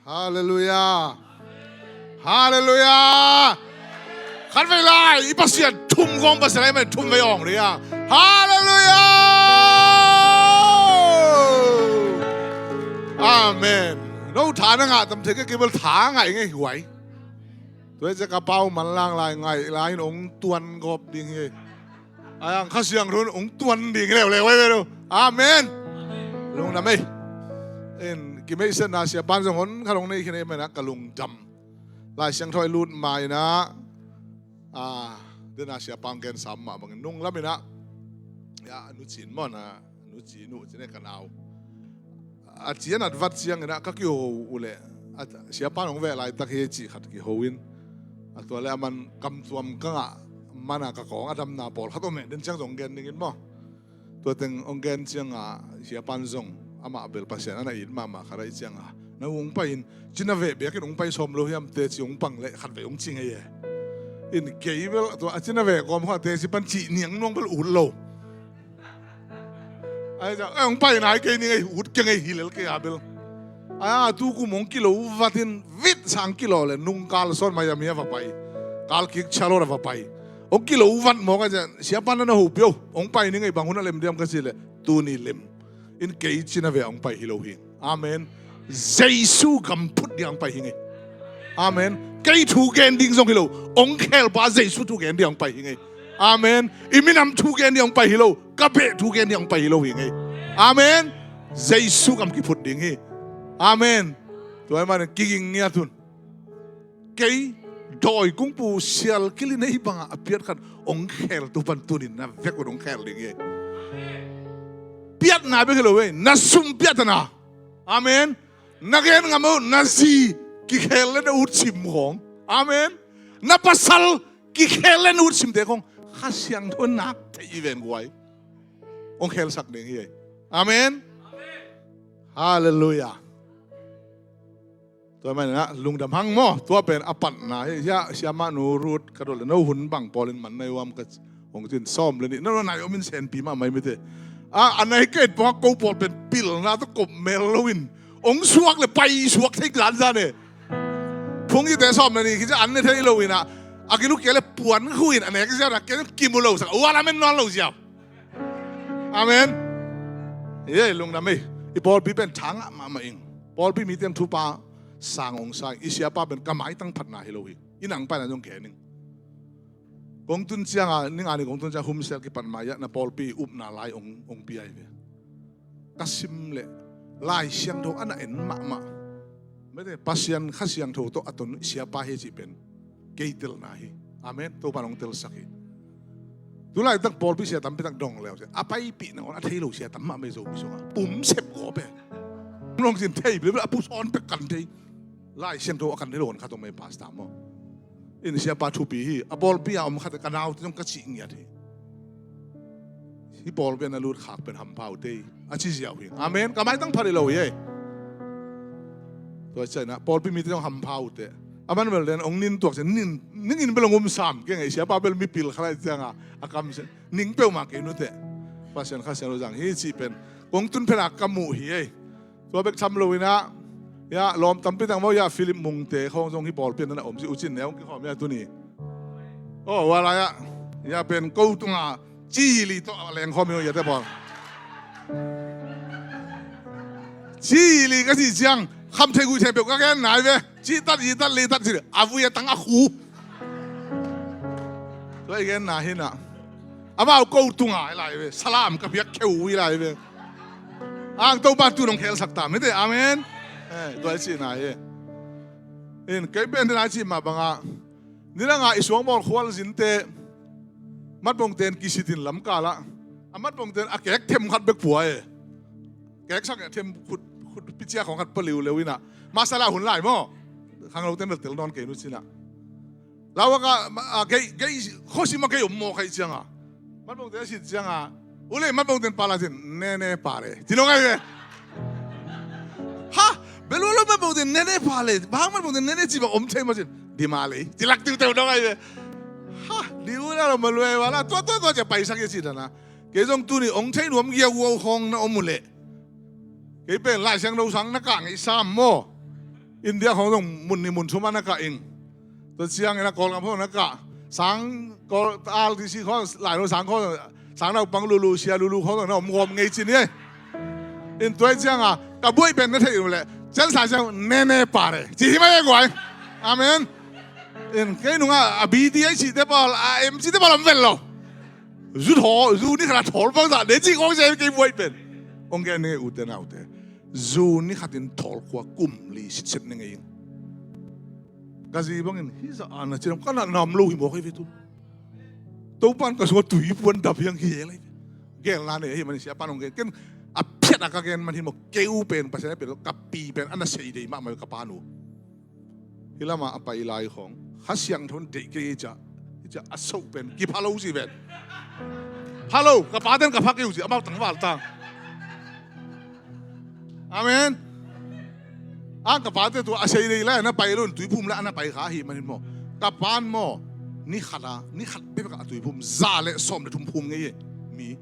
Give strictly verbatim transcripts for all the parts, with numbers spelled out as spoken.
Halleluiah. Halleluiah. Khatvei lai i Pasian thum kong Pasian lai man thum vei awng ria. Halleluiah. Amen. No tha na ngah tam thei ka kibel tha ngai ngei huai. Tua i ciak a pau man lang lai ngai lai in ong tuan gawp ding hi. Ai ang Kha Siangtho in ong tuan ding leuleu ai ve lo. Amen. Lungdam ei. In kimeihsetna siapan zong hon khat ong nei khin ei mena ka lungdam. Lai Siangtho i lut ma ina a dena siapan gen sam mah bangin nunglam ina ya nucin mawna nuci nucin e ka nau a cian at vat ciangin ah ka kiho uh leh a siapan hong veh laitak hi cih khat kiho in a tua le a man kamtuam ka ngah mana ka kawng a damna pawlkhat om eh den ciang zong gen dingin maw. Tua teng hong gen cianga siapan zong amah bel Pasian ana it mahmah khat ahi cianga na hong pai in cina veh biakin hong pai sawm lo hiam teci hong pang leh khat vei hong ci ngei e. In kei bel tua a cina veh kawm kha teci pan cih niang nuang bel ut lo. Ai ja, eh, hong pai nai kei ning ei ut keng ei hilel kei a bel. Ai a tu kum hong kilo vatin vit sang kilo le nung kal sawn Miami a va pai. Kal kik Charlotte a va pai. Hong kilo vat mawk a ja siapan na na ho pio. Hong pai ning ei bang hun a lem diam ka si le tuni lem. In kei cina ve hong pai hi lo hi. Amen. Jesu gam phut diang pai hi ngei. Amen. Kei thu gen ding zong hi lo. Ong khel pa Jesu thu gen diang pai hi ngei. Amen. I minam thu gen diang pai hi lo. Ka beh thu gen diang pai hi lo hi ngei. Amen. Jesu gam kiphut ding hi. Amen. Tua i man kiging ngiat hun. Kei dawi kungpu sial kili nei banga a piat khat ong khel tu pan tunin na vek un ong khel ding hi. Piatna bek hi lo ei na sum piatna. Amen. Na gen ngam uh na zi kikhel le na ut sim khong. Amen. Na pasal kikhel le na ut simte khong Kha Siangtho nak thei i ven guai. Ong khelsak ding hi ei. Amen. Halleluiah. Tua man na lungdam hang maw tua pen a patna hi hia siamah nu Ruth ka dol le no hun bang pawlin man nai uam ka hong tin sawm le nih na nai om in senpi mah mai mite. A a nai ka et pawng a ko pawl pen pilna tawh kop mel loin ong suak le pai suak thei zanzan e. Phung ite sawm le nih khit ciah an ne thei loin ah a kilu kia le puan khuin a nek ziau na kia kimu lo sak uala men nawn lo ziau. Amen. Ye lungdam ei. I pawlpi pen thangah mahmah ing. Pawlpi mi tiang thupa sang ong sa ing i siapa pen ka maitang phatna hi lo hi. I nang paina zong kei ning. Kong tun cianga ning ani kong tun ciang humsel kipat mai ah na pawlpi upna lai ong ong piai ve. Ka sim leh Lai Siangtho ana en mahmah. Mete Pasian Kha Siangtho tawh a ton siapa hi cih pen kei telna hi. Amen. Topa nong telsak hi. Tulaitak pawlpi sia tampi tak dong leu sia a paipih nangawn a thei lo sia tam mah mei zo mi sunga pum sep gawp e. Nong sin thei bilbil a pusawn pek kan thei. Lai Siangtho a kan thei lo on khat ong mei pasta maw. In siapa thupi hi a pawlpi a om khat ka naute zong ka cih ngiat hi. Hi pawlpi a na lut khak pen hampha uh tei a ci ziau hi. Amen. Ka maitang phat hi lo hi ei. Tua ciaina pawlpi mite zong hampha uh teh a man bel den ong nin tuak cian nin ningin bel ong um sam kei ngei siapa bel mipil khalai cianga a kam cian ning peuhmah kei nute. Pasian Kha Siangtho zang hi cih pen kong tun phena ka muh hi ei. Tua bek tham loinah ya lawm tampi tak maw ya Philip Mungte khawng zong hi pawlpi an na om si ucin ne hong kikhawm ya tuni. Aw ua lai-ah ya pen ko tunga ci li tawh a lengkhawm hi ya te pawl. Ci li ka cih ciang kham thei guih thei peuh ka gen nai ve. Ci tat yi tat li tat ci a vui a tang a khu. Tua i genna hinah amau ko tunga i lai ve salam ka piak kheu ui lai ve. Ang Topa tu nong khelsak ta mite amen. Tua i cihna hi. In kei pen dena i cih mah banga nidanga i suangbawl khual zinte matbongten kisitin lamkalah a matbongten a kek them khat bek pua e. Keksak a them khut khut picia khong khat paliu leu inah masala hun lai maw. Khangloten bel tel nawn kei nu cinah Lau a ka gei gei khosim a gei om maw khaih cianga matbongten a sit cianga ulei matbongten pala cin nene pale ci nong ai ve. Ha belu lo matbongten nene pale bang matbongten nene ci bang om thei ma cin di ma lei ci lak tiu teu nong ai ve. Ha di ula lo ma luai wala tua tua tua cia paisak ia ci dana kei zong tuni ong thei nuam gia uau khong na om uleh kei pen Lai Siangtho sang na kah ngei sam maw. India khawng zong mun nih mun thum a na kah ing. Tua ciangin a Kawlgam khawng na kah. Sang Kawl R T C khawng, Lainau sang khawng, sang naupang lulu, sia lulu khawng zong na om gawm ngei ci ni ei. In tua ciang a ka buaih pen na theih uh leh, cian sa ciang nene pare ci hi mai ei guai. Amen. In kei nungah a B D I cihte pawl, a M cihte pawl om vel lo. Zu thawl, zu ni khat a thawl bangzah nei cih khawng sia kei buaih pen. Hong gen ni ngei ute naute. Zu ni khatin thawl khua kum li sitset ni ngei ing. Ka zi bangin hih zah a na ci lam ka na nam lo hi mawk hi ve tu. Topan ka sungah tuipuan dap hiang hi e lai. Gelna nei ahi manin sia pan hong gen. Ken a phiat a ka gen man hi maw, kei u pen Pasian a pia lo, ka pi pen a na sei dei mahmah ka pa nu. Hih lamah a pai lai khawng Kha Siangtho in deih kei hi ciah, hi ciah a soh pen kipha lo si pen. Pha lo, ka paten ka pha kei uh ci, amau tangval ta. Amen. A ka pate tua a sei dei lai a na pai lo in tuiphum lai a na pai kha hi manin maw, ka pan maw, ni khat a, ni khat bekbek a tuiphum za le sawm le thum phum ngei hi. Mi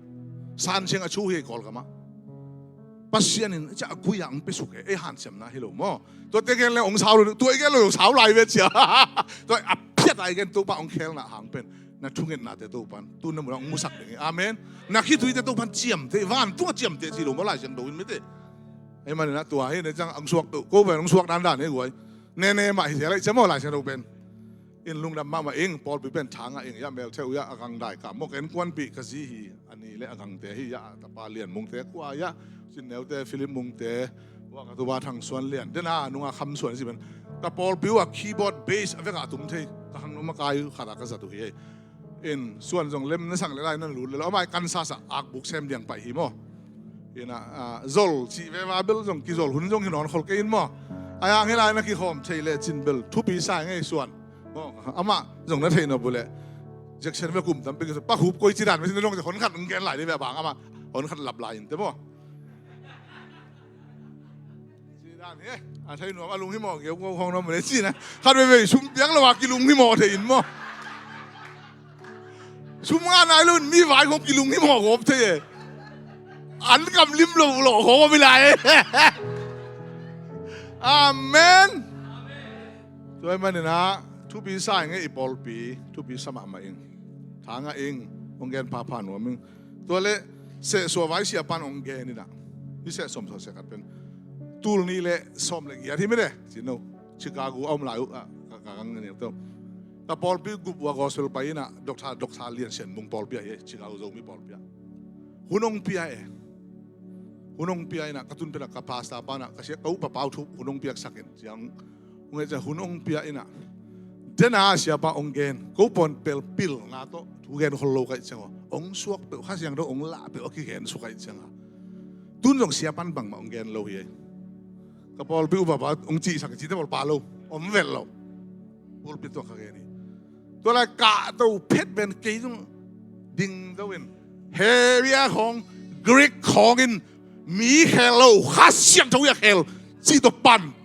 san siang a chu hi Kawlgam ah. Pasian in ciah a gui a hong pia suk e, ei hansiamna hi lo maw. Tua te gen le hong sau lo, tua i gen lo hong sau lai ve cia. Tua a phiat a i gen Topa hong khelna hang pen na thungetnate Topan tu na munah hong musak ding hi. Amen. Na khituite Topan ciamteh, vantung a ciamteh ci lo maw Lai Siangtho in mite. Ei manin a tua hi ne ciang hong suak peuh, ko pen hong suak dandan hi guai. Nene mah hi sia lai cia maw Lai Siangtho pen. In lungdam mahmah ing, pawlpi pen thangah ing, ya meltheu ya a gang dai ka mawk en kuanpih ka zi hi, a ni le a gangte hi ya a tapa Lian Mungte kua ya, Sin Neute, Philip Mungte, wa ka tuba Thang Suan Lian, dena nunga Kham Suan si pen. Ka pawlpi uh a keyboard bass a vekah a tum thei, ka hang numa kai khat a ka zat uh hi ei. In Suan zong lem na sang le lai na lut le lo, amai kan sasa akbuk sem diang pai hi maw. Ina, ah, zol cih veva bel zong kizol hun zong hi nawn khol kei in maw. Ai ang hi lai na kikhawm thei le cin bel thupi sa ngei Suan. Maw, amah zong na thei nop uh leh Jackson ve kum tampi kisa pakhup koi ci dan mah cin na dong hon khat hong gen lai dih ve a bang amah hon khat lap lai in te maw. Ci dan hi a thei nuam a lung hi maw keu ko khong nuam le ci na khat veve sum piang lo a kilung hi maw thei in maw. Sum nga nai lo in mi vai khong kilung hi maw gawp thei e. An kam lim lo lo khong om hi lai e. Amen. Tua ahih manin ah thupi sa ing ei i pawlpi, thupi sa mahmah ing. Thangah ing, hong gen phapha nuam ing. Tua leh sehsuah vai sia pan hong gen in ah. Hih sehsuah sawh seh khat pen tul nih leh sawm leh giat hi mite. Cino Chicago a om lai uh ah ka ka gang ni to. Ka pawlpi gup uh a gospel pai in ah Doctor Doctor Lian Sian Mung pawlpi ah hi Chicago Zomi pawlpi ah. Hun hong pia e. Hun hong pia in ah ka tun pen ah ka pastor pan ah ka sia ka upa pau thup hun hong piaksak in ciang. Hong e cia hun hong pia in ah dena siapa hong gen ko pawn pel pilna tawh thu gen khol lo kaih cianga hong suak peuh Kha Siangtho hong lah peuh a kigen suk kaih cianga tun zong siapan bangmah hong gen lo hi ei. Ka pawlpi upa pa hong cihsak cihte pawl pa lo om vel lo. Pulpit tuah ka gen hi. Tua lai kahto phet pen kei zong ding zo in Hebrew khawng Greek khawng in mi khel lo Kha Siangtho hi a khel cih tawh pan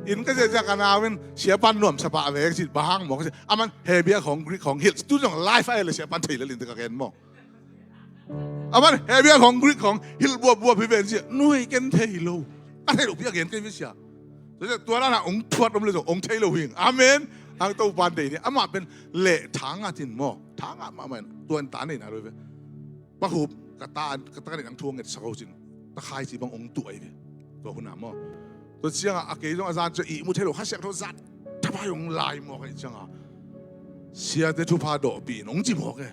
in ka zia zia ka nau in siapan nuamsa pah vek cih bang hang maw ka zia aman Hebrew khawng Greek khawng hilh tu zong live a le siapan thei lel in te ka gen maw. Aman Hebrew khawng Greek khawng hilh buapbuap hi ven cih nuai ken thei lo. Ka thei lo pi a gen kei ve sia. Tua tua lana ong thuat om le zong ong thei lo hing. Amen. Ang to pan dei ni amah pen leh thangah tin maw thangah mahmah in tuan ta nei na lo ve. Pakhup ka ta ka ta ka nei nang thuang nget sa ko cin ta khai ci bang ong tuai ve. Tua huna maw. Tua ciangah a kei zong a zan cia ih mu thei lo Kha Siangtho zat thapai ong lai maw kai ciangah siate thupha dawhpih in ong ci maw ke.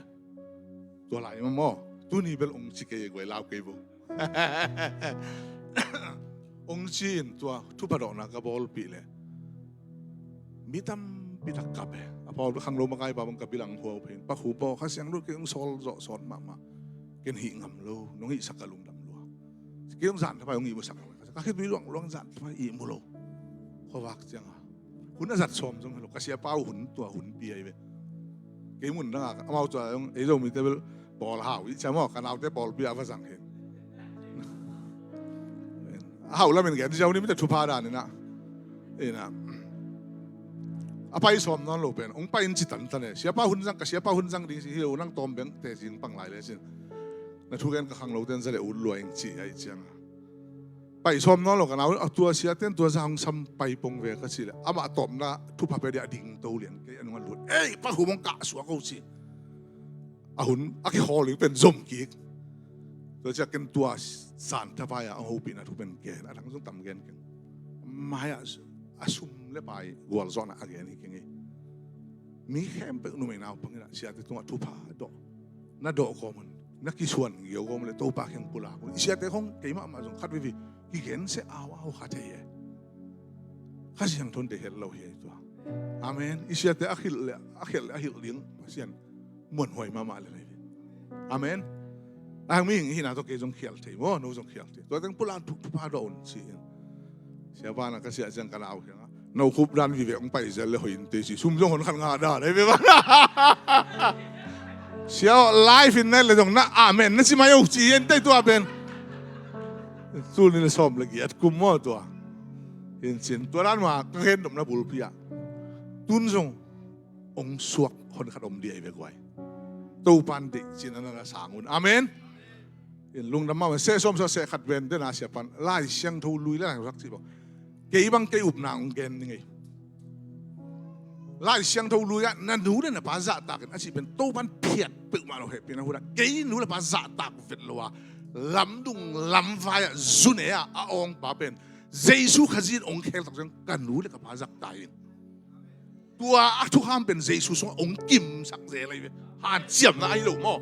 Tua lai mah maw tuni bel ong ci kei guai lau kei bo. Ong ci in tua thupha dawhna ka bawlpih le mi tampi tak kap e. A pawl khanglo makai pa bang ka bilang huau phein pakhu paw Kha Siangtho kei ong sawl zawh sawt mahmah. Ken hih ngam lo nong hihsak ka lungdam lua. Kei ong zan thapai ong ihmusak lo ka khitui luang luang zan thapai ihmu lo. Khuavak cianga hun a zat sawm zong hi lo ka siapa uh hun tua hun pi ahi ve. Kei mun danga amau tua zong ei Zomite bel pawl hau i cia maw ka naute pawlpi a va zang hi. A hau lamin gen ziau ni mite thupha dan ina ina a pai sawm nawn lo pen ong pai in ci tantan e siapa hun zang ka siapa hun zang ding si hi lo nang tawm beng te zing pang lai le sin. Na thu gen ka khanglo ten za le ut lua ing ci ai cianga. Pai sawm nawn lo ka nau, a tua siate in tua zah hong sam pai pong ve ka cih leh, amah tawpna thupha pia dia a ding to lian kei, a nung a lut. Ei, pa, hun hong kah suak ko ci. A hun a kikhawl ding pen zom kik. Tua ciang ken tua zan thavai-a hong hopihna thu pen gen, a dang zong tam gen keng. Mai-ah a sum le pai gualzawhna a gen hi keng hi. Mi khempeuh numei naupang in ah siate tungah thupha dawh, na dawh kawm un, na kisuan gio kawm un leh Topa kiang pulak un. I siate khong keimah mah zong khat veve kigen seh au au kha thei e. Kha Siangtho in deih het lo hi ei tua. Amen. I siate a khilh leh, a khilh leh a hilh ding Pasian muanhuai mahmah lel hi. Amen. A hang mihing i hihna tawh kei zong khial thei maw, no zong khial thei. Tua teng pulak thuk thupha dawh un ci in. Sia van a ka siah ciang ka nau kiangah, no khup dan vive hong pai zel le hoih in tei ci, sum zong hon khat ngah dan ei ve van. Sia aw, live in na le zong na amen na ci mai uh ci in tei tua pen. Tul nih le sawm le giat kum maw tua. Hin cin tua dan mah ka gen nopna bulpi ah tun zong hong suak hon khat om dih ei ve guai. Topan deih cin a na na sang un. Amen. In lungdam mahmah. Seh sawm sawm seh khat ven den a sia pan Lai Siangtho lui le nang rak ci bang. Kei bang kei upna hong gen ning ei. Lai Siangtho lui ah na nu le na pa zahtak in a ci pen Topan phiat peuhmah lo hehpihna hun ah kei nu le pa zahtak vet lo a lamdung lamvai ah zune ah a awngpa pen Jesu Khazih in hong khel tak ciang ka nu le ka pa zahtak in. Tua a thukham pen Jesu sungah hong kimsak zel ahi ve. Hanciamna ahi lo maw?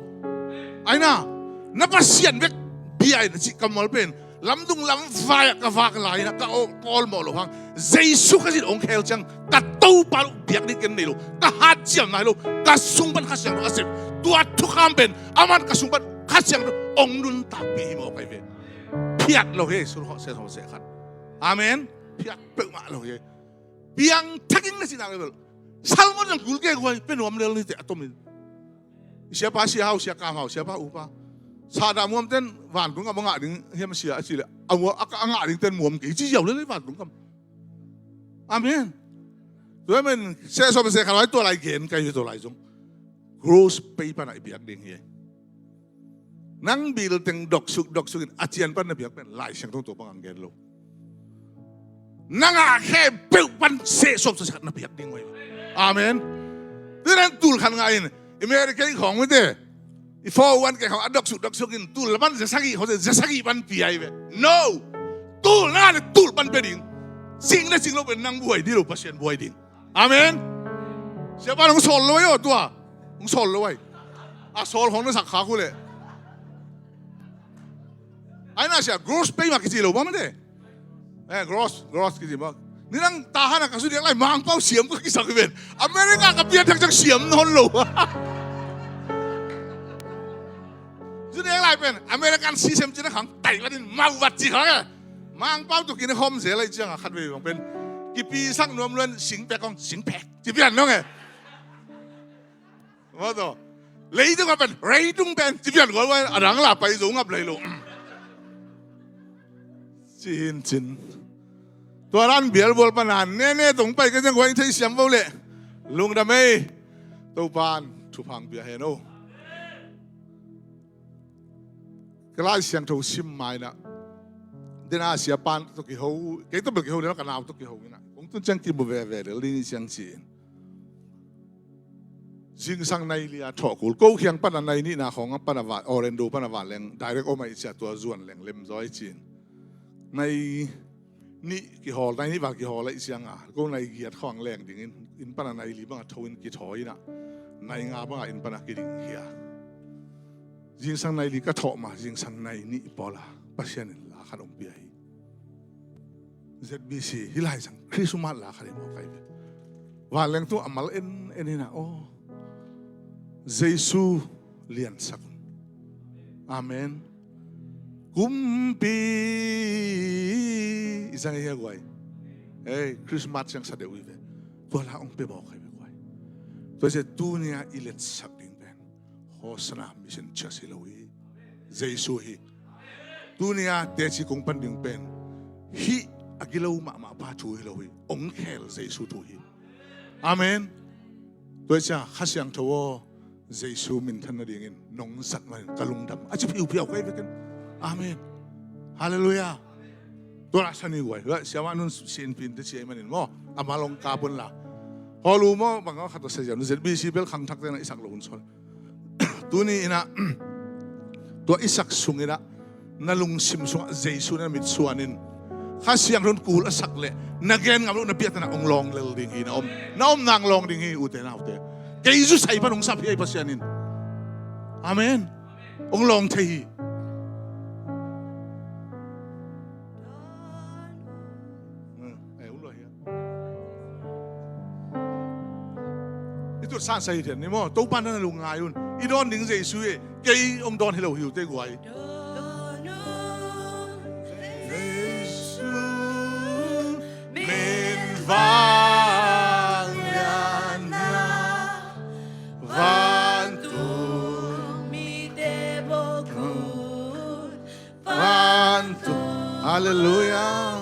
Aina, na Pasian bek bia in a cih kammal pen lamdung lamvai ah ka vak lai-in ah ka aw, ka awlmawh loh hang Jesu Khazih in hong khel ciang ka Topa lo biak ding ken nei lo. Ka hanciamna ahi lo. Ka sung pan Kha Siangtho a sem. Tua thukham pen aman ka sung pan Kha Siangtho hong nuntakpih hi mawk ahi ve. Phiat lo hi, sulkhawh seh sawm seh khat. Amen. Phiat peuhmah lo hi. Piangthak ing na cihna level. Salmon zong kul kei guai pe nuam lel ni teh a tomin. Siapa sia hau, sia kam hau, siapa upa. Sahdah muam ten vantung kam a ngah ding hiam sia a cih leh a ngah ding ten muam kei ci ziau lel vantung kam. Amen. Tua men seh sawm seh khat lai tua lai gen kai tua lai zong. Gross pay pan a i biak ding hi. Nang bil teng doksuk doksuk in a cian pan na biak pen Lai Siangtho tua bang ang gen lo. Nang a khe peuh pan seh sawm sawm seh khat na biak ding uh hi. Amen. Tua nang tul khat ngah in America i khawng mite i four oh one K khawng a doksuk doksuk in tul la pan za sagih khawng za sagih pan pia hi ve. No. Tul na le tul pan pia ding. Cing na cing lo pen nang buai ding lo Pasian buai ding. Amen. Siapa hong sawl lo ahi aw tua. Hong sawl lo ahi. A sawl hong na sak khak uh leh. Ai na sia gross pay mah kici lo bang mate. Eh, gross, gross kici bang. Ni nang tahan a ka su diak lai Mangpau siam ka kisak hi ven. America ka pian thak cang siam nawn lo. Su diak lai pen American system cina khang tai latin mau vat ci khang eh. Mangpau tu kini hom zel lai ciang a khat vei bang pen kipi sak nuam luan singpek kong singpek ci pian nong eh. Maw taw. Leitung a pen, leitung pen ci pian gual gual a dang la pai zo ngap lai lo. Ci hin cin. Tua dan bial bual pan a nene tong pai ka ciang guai thei siam bo leh. Lungdam ei. Topan thupha pia hen o. Ka Lai Siangtho sim mai na. Den a sia pan tawh kiho, kei tawh bel kiho den a ka nau tawh kiho ina. Kong tun ciang kimu veve lel ding ciang ci in. Zingsang nai li a thawh kul. Ko khiang pan a nai nihna khawng pan a va, Orlando pan a va leng. Direct om a i cia tua zuan leng lem zaw i ci in. Nai nih kihawl, nai nih val kihawl a i ciang a. Ko nai giat khawng leng ding in, in pan a nai li bang a tho in kithawi ina. Nai nga bang a in pan a kiding khia. Zingsang nai li ka thawh ma, zingsang nai nih pawl a. Pasian in la khat om pia hi. Z B C, hi lai sang Christmas la khat i mawk kai ve. Vanleng tu a mal en, en ina, aw. Jesu liansak un. Amen. Kumpi i sang i hia guai. Ei, Christmas siang sa deuh i ve. Tua la ong pe mawk kai ve guai. Tua se tunia i liansak ding pen. Hosanna Mission Church hi lo hi. Jesu hi. Tunia teci kong pan ding pen hih a gilo mahmah pa thu hi lo hi. Ong khel Jesu thu hi. Amen. Tua cia Kha Siangtho aw, Jesu minthan nadingin nong zat manin ka lungdam a ci phiuphiau kai vekin. Amen. Halleluiah. Tua la sa ni guai. Siamah nun sin pin te sia i manin maw. Ama long kap un la. Hall uh maw bang a khat a sa ziau. ZBC bel khangthak te na i sak lo un sawn. Tuni in ah tua i sak sung in ah na lungsim sungah Jesu na mitsuan in Kha Siangtho in kul a sak leh na gen ngam loh na piakna hong lawng lel ding hi. Na om, na om nang lawng ding hi ute naute. Kei zu sai pan hong sap hi ei Pasian in. Amen. Hong lawng thei hi. Eh, ulua hi a. I tut san sa hi thian ni maw. Topa na na lungngai un. I dawn ding Jesu hi. Kei hong dawn hi lo hi ute guai. Jesu min vang lian na vantung mite bawk un. Vantung. Halleluiah.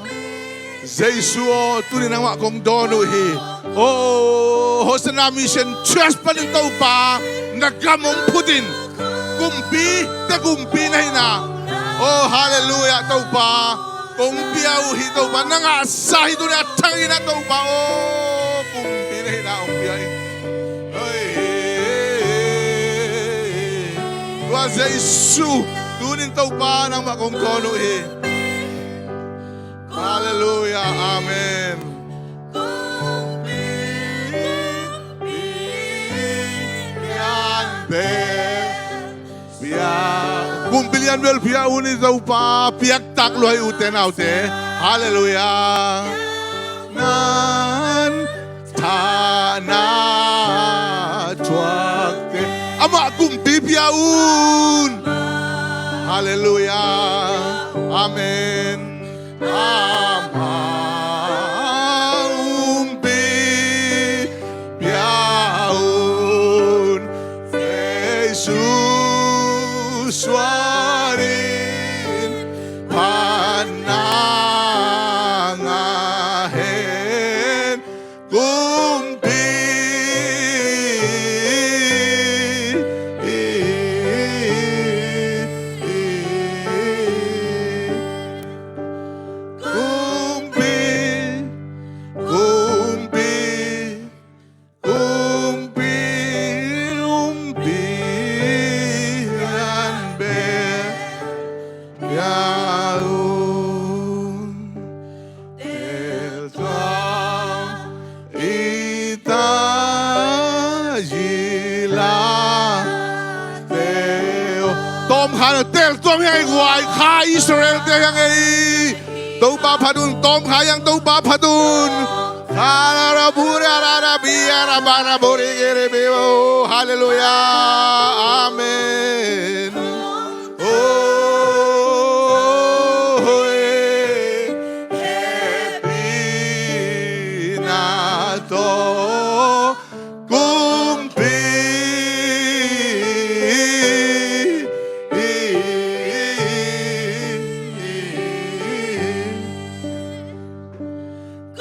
Jesu aw, tuni nangmah kong dawn uh hi. Oh, Hosanna Mission Church panin Topa na gam hong phut in. Kumpi te kumpi na hihna. Oh, halleluiah Topa. Kong pia uh hi Topa. Na ngahsa hi tuni a thak in ah Topa. Oh, kumpi na hihna hong pia in. Tua Jesu tunin Topa nangmah kong dawn uh hi. Halleluiah. Amen. Kumpi lian bel pia. Kumpi lian bel pia un i Topa piaktak luai ute naute. Halleluiah. Nan thahna thuakte amah kumpi pia un. Halleluiah. Amen. Amah kumpi pia un. Jesu suan in phat na ngah hen. Kumpi, kumpi, kumpi, kumpi, kumpi lian bel pia un. Teltuam i ta zila teo. Tawmkha na teltuam hi hang ei guai, kha Israel te hi hang ei. Topa phat un, tawmkha hi hang Topa phat un. Halleluiah. Amen. Oh, eh, hehpihna tawh kumpi.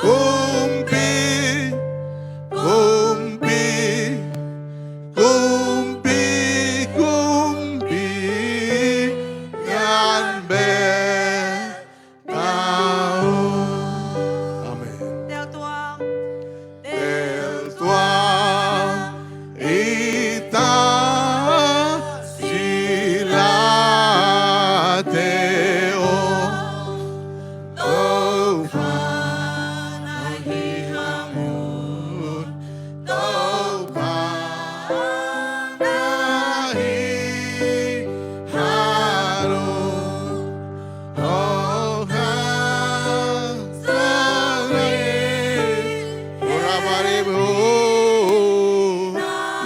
Kumpi, kumpi, kumpi, kumpi lian bel pia un. Amen. Teltuam. Teltuam i ta zila teo. Topa na hi hang un. Topa na hi hang un. Oh, ha, sorry. Ora bari bu.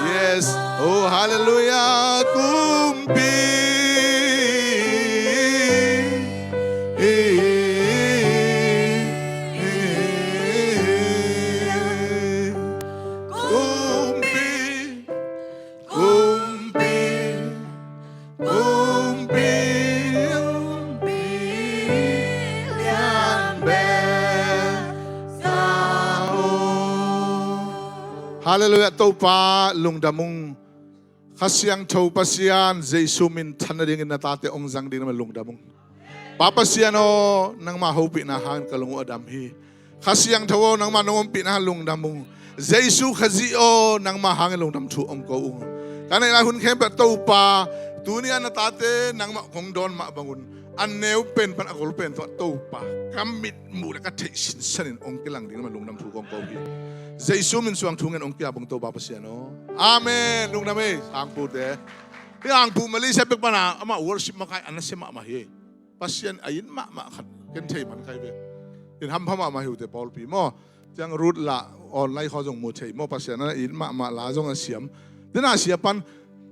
Yes. Oh, hallelujah. Kumpi. Kumpi. Kumpi. Kumpi, kumpi lian bel sa un. Halleluiah, Topa lungdam ung. Kha Siangtho Pasian Jesu minthan nadingin na tate hong zang ding na lungdam ung. Pa Pasian aw, nangmah hopihna hangin ka lung uh a dam hi. Kha Siangtho aw, nangmah nong ompihna hangin lungdam ung. Jesu Khazih aw, nangmah hangin lungdam thu ong ko ung. Ka neih lai hun khempeuh Topa, tuni a na tate nangmah kong dawn mah bangun, a neu pen pan a gol pen tawh Topa, ka mit muh le ka theih sinsanin ong kilang ding nangmah lungdam thu kong ko hi. Jesu min suang thu ngen ong ki-ap ung Topa Pasian aw. Amen. Lungdam ei, sangpute. Hih angpu Malaysia pek pana amah worship makai a nasia mahmah hi. Pasian a it mahmah khat ken thei man kai ve. In hampha mahmah hi uh teh pawlpi maw. Ciang Ruth lah online khaw zong mu thei maw, Pasian a it mahmah la zong a siam. Dena sia pan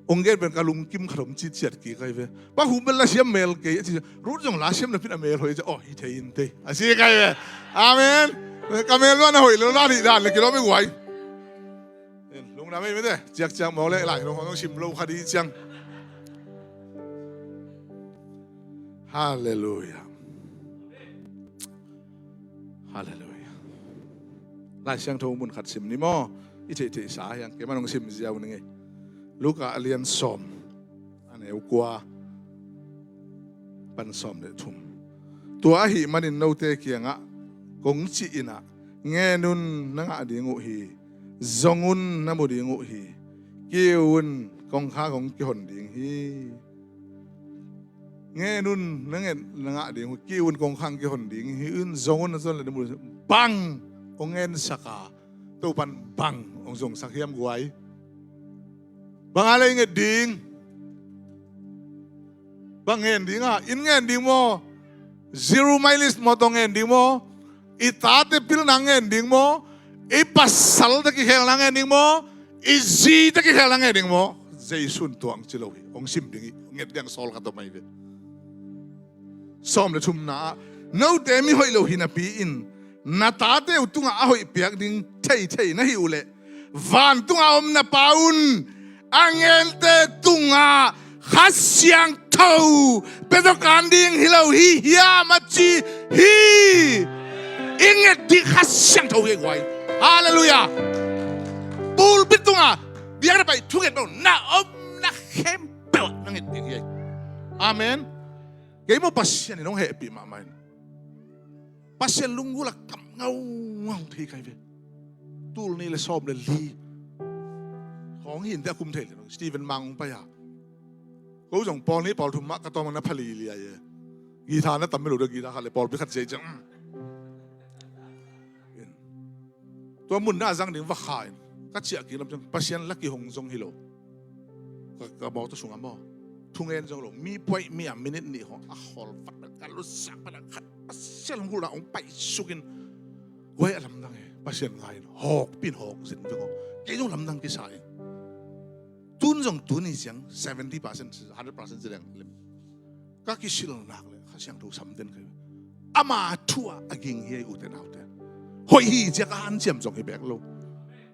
ong gen pen ka lungkim khat om citciat kik kai ve. Pa hu bel la siam mel kei a ci, Ruth zong la siam na pin a mel hoih cia, oh, hi thei in tei a ci kai ve. Amen. Ka mel lo na hoih lo la nih dan le kilawm i guai. Lungdam ei mite, ciakciak mawk le lai lo hong sim lo kha di ciang. Halleluia. Halleluia. Lai Siangtho mun khat sim ni maw. I theihtheihsa hiang kei man hong sim ziau ning ei. Luka a lian sawm, a neu kua pan sawm le thum. Tua ahih manin note kiangah kong cih inah, ngen un, na ngah ding uh hi. Zong un, na mu ding uh hi. Kiu un, kongkhak hong kihon ding hi. Ngen un, na ngen, na ngah ding uh hi. Kiu un, kongkhak hong kihon ding hi. Un, zong un, na zon le na mu ding hi. Bang hong ngensak a, Topan bang hong zongsak hiam guai? Bang a lei nget ding? Bang ngen ding a, in ngen ding maw? Zero mileage motor ngen ding maw? I tate pilna ngen ding maw? I pasal te kikhelna ngen ding maw? I zi te kikhelna ngen ding maw? Jesu in tuang ci lo hi. Hong sim ding hi. Nget ding sawl khat om ahi ve. Sawm le thumna ah, note mi hoih lo hi napi in na tate uh tungah a hoih piak ding theithei na hi uh leh, vantung a om na Pa un a ngente tungah Kha Siangtho pia tawh kan ding hi lo hi hiam a ci hi. I nget ding Kha Siangtho hi guai. Halleluia. Pulpit tungah biakna pai thunget lo na omna khempeuh na nget ding hi. Amen. Kei maw Pasian in hong hehpih mahmah in. Pasian lunggulh a kam ngaungau thei kai ve. Tul nih le sawm le li khawng hi in te a kum thei le Stephen Mang hong pai a. Ko zong pawl nih pawl thum mah ka tawm na pha liliai e. Guitar na tam milo de guitar khat le pawlpi khat cia i ciang. Tua mun na a zang ding va kha in ka ciah kik lam ciang Pasian la kihong zong hi lo. Ka, ka mawtaw sungah maw, thungen zong lo, mi puaih mi a minute nih hong a khawl vat vat ka lusak vat a khat Pasian hong hulh a hong paihsuk in. Guai a lamdang e, Pasian ngai in hawk pin hawk zin veng hawk. Kei zong lamdang kisa in. Tun zong tuni ciang seventy percent, hundred percent ci leng lim. Ka kisil nak le Kha Siangtho sam den kai. Ama thu ah a ging hi ei ute naute. Hoih hi cia ka hanciam zong hi bek lo.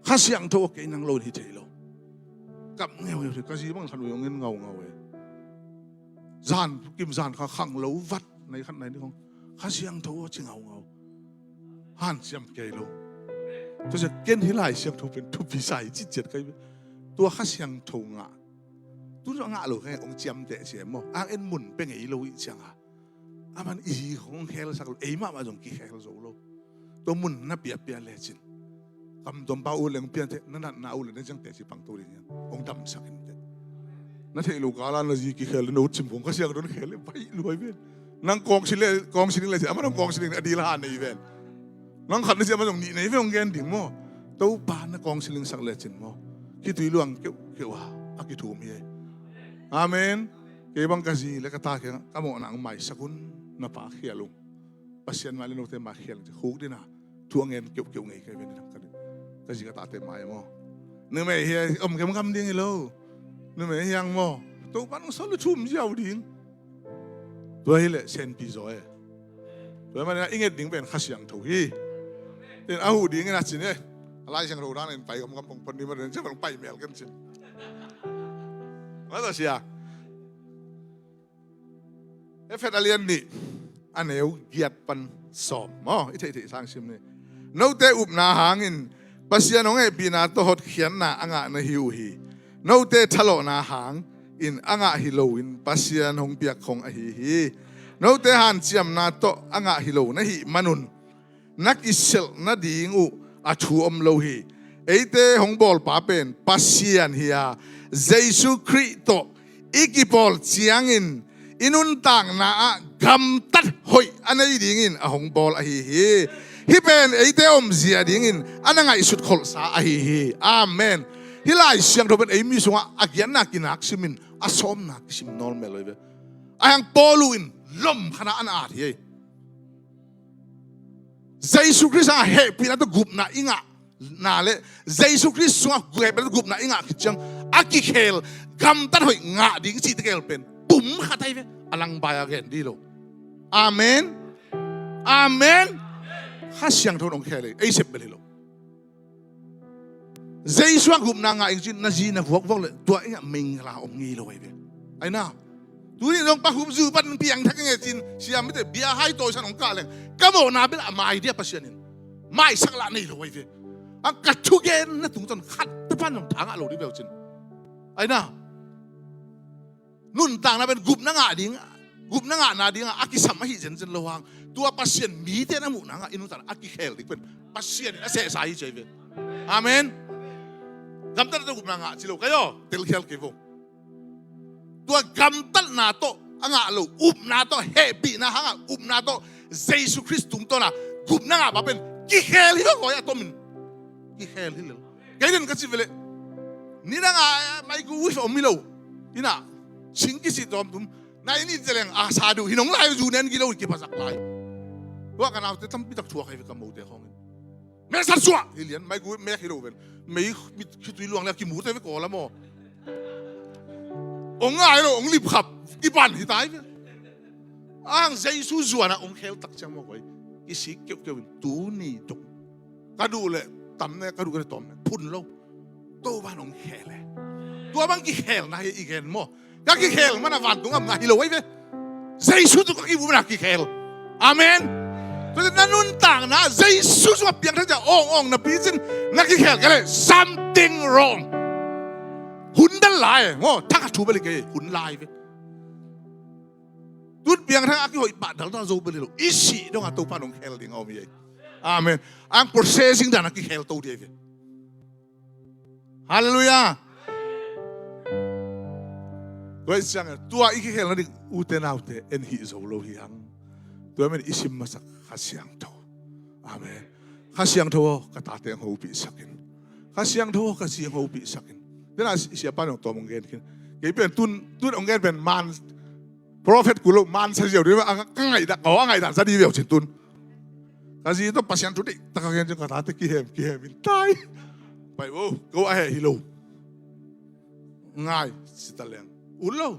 Kha Siangtho a kei nang lo in hi thei lo. Kam ngeungeu thei ka zi bang khan ui ong in ngaungau e. Zan kim zan kha khang lo vat nai khat nai ni khong Kha Siangtho a ci ngaungau. Hanciam kei lo. Tua cia ken hi Lai Siangtho pen thupi sa hi citciat kai. Tua Kha Siangtho ngah. Tun zong a ngah lo khe ong ciamteh cia maw? Ang en mun pe ngei lo ih cianga. A man i zi khong hong khelsak lo, ei mahmah zong kikhel zo lo. Tua mun na piapia lecin. Kam tuampa uh leng piante, na natna uh leng na ciangte ci pangto ding hian. Ong damsak in te. Na theih lo kala na zi kikhel le no cim khong Kha Siangtho na khel le baih luai ven. Nang kawngsi le, kawngsi ding lecin, a man ong kawngsi ding a dil ha nei ven. Nang khat na ci a man zong nih nei ve ong gen ding maw? Topa na kawngsi lingsak lecin maw? Khitui luang keuhkeuh a, a kithum hi ei. Amen. Kei bang ka zi le ka ta kiangah ka mawhna ong maisak un, na pa khial ung. Pasian mai le note mai khial ung ci khuk dina. Thu a ngen keuhkeuh ngei kei ve ni ka ding. Ka zi ka tate mai maw? Numei hi om kemkam ding hi lo. Numei hiang maw? Topa nong sawl le thum ziau ding. Tua hileh senpi zaw e. Tua hi manin a i nget ding pen Kha Siangtho hi. Tin a huh ding in a cin e. A Lai Siangtho dan in pai gamgam pongpon ni manin ciang pai mel ken cin. Masa sia. Efet a lian nih a neu giat pan sawm maw, i theihtheih sang sim ni. Note upna hangin Pasian hong hehpihna tawh hotkhiatna a ngah na hi uh hi. Note thalawhna hangin a ngah hi loin Pasian hong piak khong ahi hi. Note hanciamna tawh a ngah hi lo na hih manun na kiselh nading uh a thu om lo hi. Eite hong bawlpa pen Pasian hi a, Jesu Khrih tawh i kipawl ciangin i nuntakna ah gamtat hoih a nei dingin a hong bawl ahi hi. Hih pen eite omzia dingin a na ngaihsut kholhsa ahi hi. Amen. Hih Lai Siangtho pen ei mi sungah a giatna kinak simin a sawmna kisim nawn mel lo hi ve. Ahi hang Paul uh in lom khat ah a na at hi. Jesu Khrih sungah hehpihna tawh gupna i ngahna le Jesu Khrih sungah hehpihna tawh gupna i ngah khit ciang a kikhel gamtat hoih ngah ding cihte khel pen pum khat ahi ve. A langbai a gen dih lo. Amen. Amen. Kha Siangtho in hong khel hi, ei sep bel hi lo. Jesu a gupna ngah ing cin na zi na vuakvuak le tua ing ah mengla om ngei lo ahi ve. Ahi na. Tuni zong pa hup zu pan piangthak ing e cin siam mite bia hai tawi san hong kah leng ka mawhna bel a mai dia Pasian in maisak lah nei lo ahi ve. A ka thugen na tungtawn khat te pan zong thangah lo di beuh cin. Ahi na. Nuntakna pen gupna ngah ding, gupna ngahna dingah a kisam ahi zenzen lo hang tua Pasian mite na muhna ngah i nuntakna a kikhel ding pen Pasian in a sehsa hi ci ahi ve. Amen. Gamtatna tawh gupna ngah ci lo kai aw, telkhial kei vo. Tua gamtatna tawh a ngah lo, upna tawh, hehpihna hangah upna tawh Jesu Khrist tungtawna gupna ngahpa pen kikhel hi lo, hoi a tomin kikhel hi lo. Kei den ka ci veleh nidang a microwave om hi lo. Ina sing kisih tawmtum na in it zeleng a sa duh hi nong lai zu nen gilo in kiphasak lai. Tua ka naute tampitak thuak ahi ve ka mote khawngin. Mesa suah hi lian microwave mek hi lo ven. Mei mit khitui luang le kimute ve kawla maw. Ong ngai lo ong lipkhap kipan hi tai ve. Ang Jesu zuana ong khel tak ciang maw koi kisik keuhkeuh in tuni dong. Ka duh le tam ne ka duh ka le tawm ne phun lo. Topa in hong khel e. Tua bang kikhelna hi i gen maw? Ka kikhel mana vantung am ngah hi lo ahi ve. Jesu tawh ka kibu mana kikhel. Amen. Tua na nuntakna Jesu sungah piangthak ciah awng awng na picin na kikhel ka le something wrong. Hun dal lai maw? Thak a thu bel hi kei hun lai ve. Tun piangthak a kihoih pah dal ta zo bel hi lo. I sih dongah Topa in hong khel ding a om hi. Amen. Ang processing dan a kikhel to dih ahi ve. Halleluiah. Tua i siang tua i kikhelna ding ute naute en hih zo lo hi hang. Tua men i sim masak Kha Siangtho. Amen. Kha Siangtho aw ka tate hong hopihsak in. Kha Siangtho aw ka zi hong hopihsak in. Tena siapa nong tawm hong gen khin. Kei pen tun tun hong gen pen man prophet kul lo man sa ziau dih a ka ngaihdan ka ngaihdan sa dih viau cin tun. Ka zi tawh Pasian thu deih taka gen ciang ka tate kihem kihem in tai. Pai vo ko a heh hi lo. Ngai sita leng ut lo.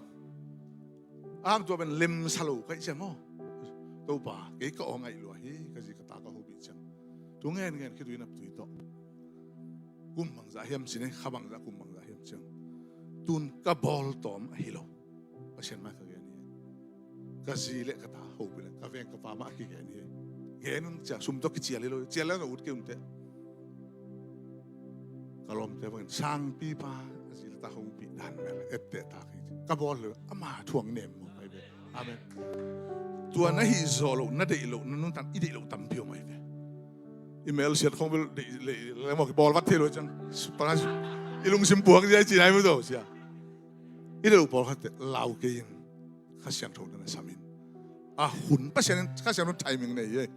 Ang tua pen lemsa lo kaih ciang aw. Topa kei ka aw ngaih lua hi ka zi ka ta ka hobih ciang. Tu ngen ngen khitui nap tui tawh. Kum bangzah hiam cin ei kha bangzah kum bangzah hiam ciang. Tun ka bawl tawm ahi lo. Pasian mai ka gen hi. Ka zi le ka ta hopih le ka veng ka pa mah a kigen hi. Gen un cia sum tawh kicial hi lo cial le na ut kei un teh. Ka lawmte bangin sangpipa a zi le ta hopih dan mel etteh ta kei ci ka bawl le ama thuang nem mu kai ve. Amen. Tua na hih zawh loh na deih loh na nuntak i deih loh tampi om ahi ve. I mel siat khong bel deih leh leh mawk i bawl vat thei lo ciang. I lungsim puak cia i ci nai mu zo cia. I deih loh pawlkhatte lau kei in Kha Siangtho na na sam in. A hun Pasian in Kha Siangtho timing nei hi.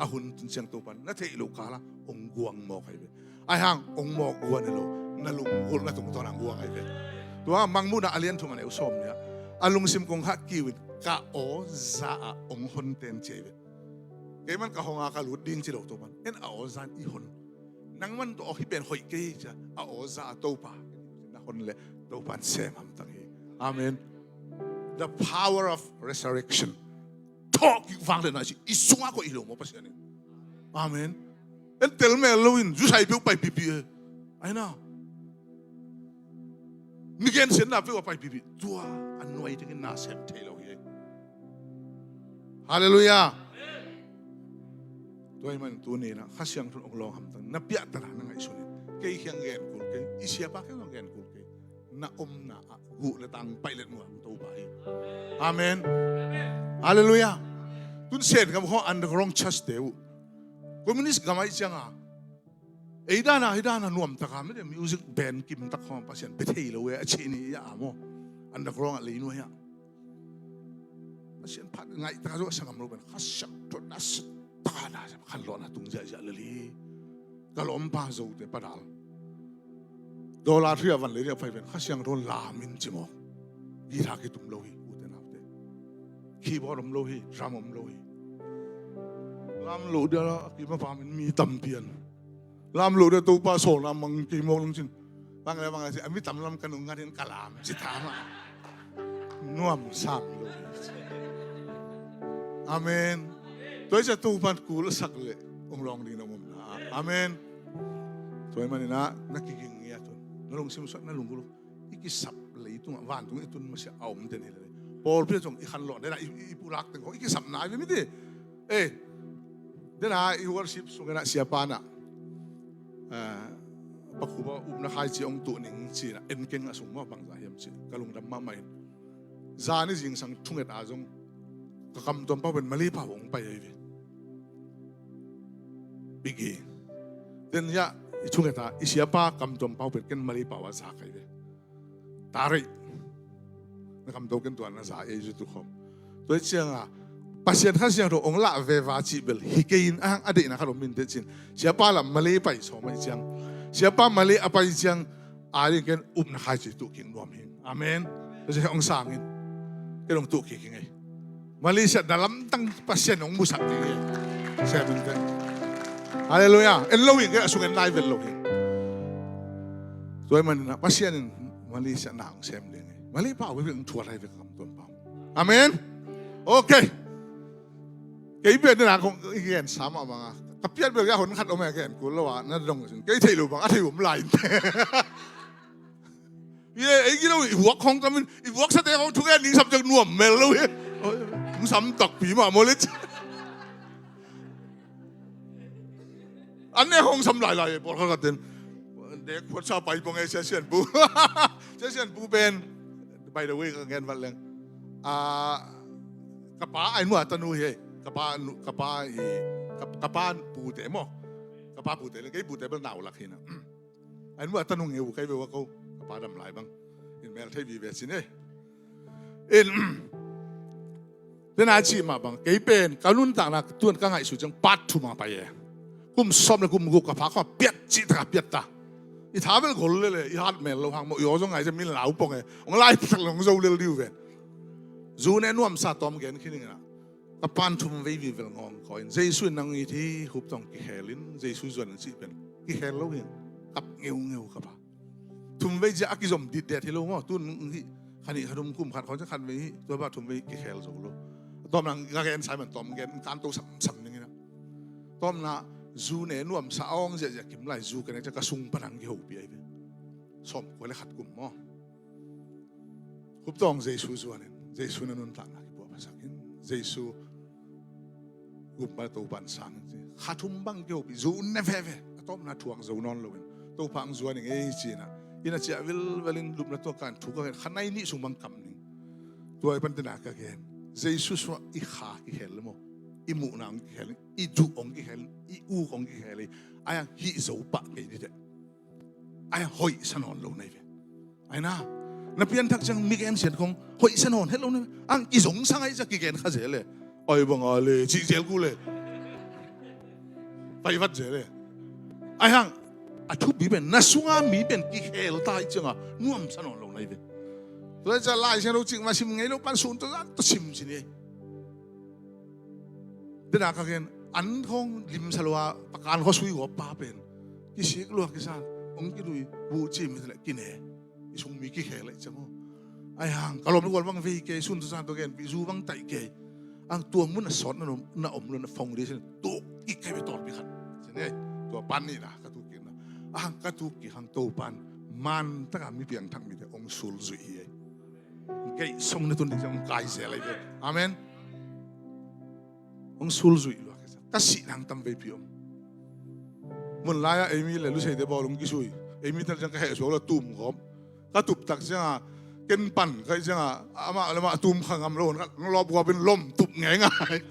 A hun tun ciang Topan na theih loh kala ong guang mawk ahi ve. Ahi hang ong mawk guan hi lo na lunggulh na tungtawn ang guang ahi ve. Tua mangmuhna a lian thum a neu sawm nia a lungsim kong hah kiu in ka aw za ah ong hon ten ci ahi ve. Kei man ka hong a ka lut ding ci lo Topan en a aw zan i hon. Nang man tawh aw hi pen hoih kei cia a aw za a Topa na hon le Topan sem hamtang hi. Amen. The power of resurrection. Thawh kik vang le na ci i sungah koih hi lo maw Pasian in. Amen. En tel mel lo in zusai peuh pai pipi e. Aina. Mi gensiatna peuh a pai pipi tua a nuai dingin na sem thei lo hi. Halleluiah. Tua hi man tuni na Kha Siangtho ong lawng hamtang na piahtana na ngaihsun in kei khiang gen kul kei i siapa khiang gen kul kei. Na omna ah guh le tang paih let muang Topa hi. Amen. Halleluiah. Tun Sen gam khawng underground church te uh, communist gam ahih cianga, ei dana hi dana nuamtaka mite music band kimtak khawng Pasian bia thei lo e a cih ni a maw. Underground ah leinuai ah Pasian phat ngaih taka zong a sanggam lo pen Kha Siangtho na sat taka na khanlawhna tung ziahziah lel hi. Ka lawmpa Zote padal dollar hria van lei ria pai pen Kha Siangtho lam in ci mawk. Guitar kitum lo hi ute naute. Keyboard om lo hi, drum om lo hi. Lam lo dia la a kim a pam in mi tampi an lam lo dia Topa sawlna mang kei mawk lam cin. Bang le bang le ci a mi tam lam ka nung ngat in ka lam ci ta mah. Nuam sam lo hi. Amen. Tua hi cia Topan kul a sak leh ong lawng ding na om na. Amen. Tua hi maninah na kiging ngia tun na lungsim suah na lunggulh i kisap leitungah vantung i tun masiah a om den hi leh pawlpi a cong i khanlawh dena i pulak teng khawng i kisap nai ve mite. E, dena i worship sung enah siapa nah pakhupa upna khaici ong tuh ning cinah enkeng a sung mah bangza hiam ci ka lungdam mahmah in. Zani zingsang thunget a zong ka kamtuam pau pen Malay pau ong pai ahi ve. Pigi. Den yah i thunget a i siapa kamtuam pau pen ken Malay pau a za kai ve. Tarik na kamto ken tuan na za ei zu tu khom. Tua hi cianga Pasian Kha Siangtho ong lah veva cih bel hi kei in a hang a deihna khat om minteh cin. Siapa lah Malay pai sawm ahi ciang siapa Malay a pai ciang a ding ken upna khaici tuh kik nuam hi. Amen. Tua ciang ong sangin ken ong tuh kik hi ngei. Malaysia na lamtang Pasian ong musak ding hi. Siamin ken. Halleluiah. En lo hi ken a sung en lai vel lo hi. Tua hi maninah Pasian in Malaysia na ong sem ding hi. Malay pau vek ong thuat lai vek kam tuan pau. Amen. Okay. Kei pian dena kong i gen sa mah banga ka piat bel ka hon khat om e gen kul lo a na dong sin kei thei lo bang a thei om lai. Ye ei gilo i vuak hong tamin i vuak sate hong thugen ning sam jak nuam mel lo ye. Hong sam takpi mah molit. An ne hong sam lailai pawl khat khat ten. Dek phuat sa pai pong e sia sian pu. Sia sian pu pen. By the way ka ngen vat leng. Ka pa ai mua tanu hi. Ka pa ka pa hi. Ka pa pute maw. Ka pa pute leng kei pute bel nau lak hi na. Ai mua tanu ngeu kai ve wa ko. Ka pa dam lai bang. In mel thei vive sin e. In Tena cih mah bang kei pen ka nuntakna tuan ka ngaihsut ciang part thum a pai e. Kum sawm le kum guk ka pha kha piat cih taka piat ta. I tha bel gol lele i hat mel lo hang maw i aw zong ngai ciang min lau pong e. Ong lai tak long zo lel diu ven. Zu ne nuamsa tawm gen khin ing a. Ka pan thum vei vivel ngawng kawin Jesu in nang it hi hup tawng kikhel in Jesu zuan in cih pen kikhel lo hin kap ngeungeu ka pha. Thum vei zia a kizom ditdet hi lo maw tun hih khanih khathum kum khat khawng ciang khat vei hih tua bah thum vei kikhel zo lo. Tawmna ka gen Simon tawm gen kan to samsam ning ina. Tawmna zu ne nuamsa awng ziahziah kim lai zu ka nek ciang ka sung panang kihopi ai ve. Sawm kua le khat kum maw. Hup tawng Jesu zuanin Jesu na nuntakna kipuah phasakin Jesu gumpa Topan sangin ci khathum bang kihopih zu un ne veve a tawpna thuak zo nawn loin Topa ang zuan ing ei cinah ina ciah vilvelin lupna tuak kan thuk a khanai nih sung bang kam ning. Tua i pan tena ka gen Jesu sungah i kha kihel le maw i muhna ong kihel i duh ong kihel i uk ong kihel i a yang hih zo pah kei ni teh. Ai hoih sa nawn lo nai ve. Ai na na pianthak ciang mi gen sian kong hoih sa nawn het lo nai ve. Ang kizong sang ai cia kigen kha zel le. Ai bang a le cih zel ku le. Pai vat zel le. Ai hang a thupi pen na sunga mi pen kihel ta ai cianga nuam sa nawn lo nai ve. Tua cia lai sian lo cik ma sim ngei lo pan sun to zan to sim sin e. Dena ka gen an khawng limsa lo a pakan khaw sui gawp pa pen kisik lua kisan ong kilui buh cim hi le kine i sung mi kikhel le ciang aw. Ai hang ka lawm i gual bang vei kei sun tusan to gen pi zu bang taih kei ang tua mun a sawt na om lo na foundation tuk kik kai ve tawlpi khat. Tua pan nihna ka tuk kikna a hang ka tuk kik hang to pan man taka mi piangthak mite ong sul zuih hi ei. Keih song na tun ding ciang ong kai zel ai ve. Amen. Hong sulzuih lua ka sih nang tam veipi om. Mun lai-ah eimi le luseite bawl hong kisui eimi tal ciang ka hehsuak lo tum gawp ka tuptak cianga Ken pan ka hih ciangah amah le amah a tum kha ngam lo, lawp guapin lom tup ngeingai.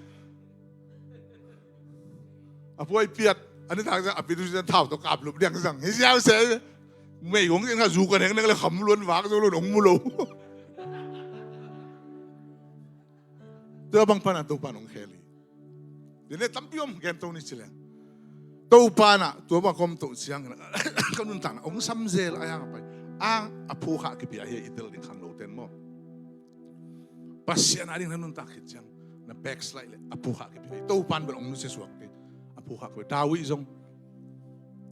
A puai piat a ni tak ciang a pitu ciang thau tawh kaplup diang zang hi ziau se. Mei kong in kha zu ka neng neng le kham luan vak zo lo nong mu lo. Tua bang pana Topa nong khel hi. Tine tampi om gen to ni ci leng. Topa na tua bang kom to ciang na ka nuntakna ong sam zel a yang a pai. Ang a phu kha kipia hi i tel ding khang lo ten maw. Pasian a ding na nuntak khit ciang na backslide le a phu kha kipia hi. Topan bel ong nusia suak hi. A phu kha kipia David zong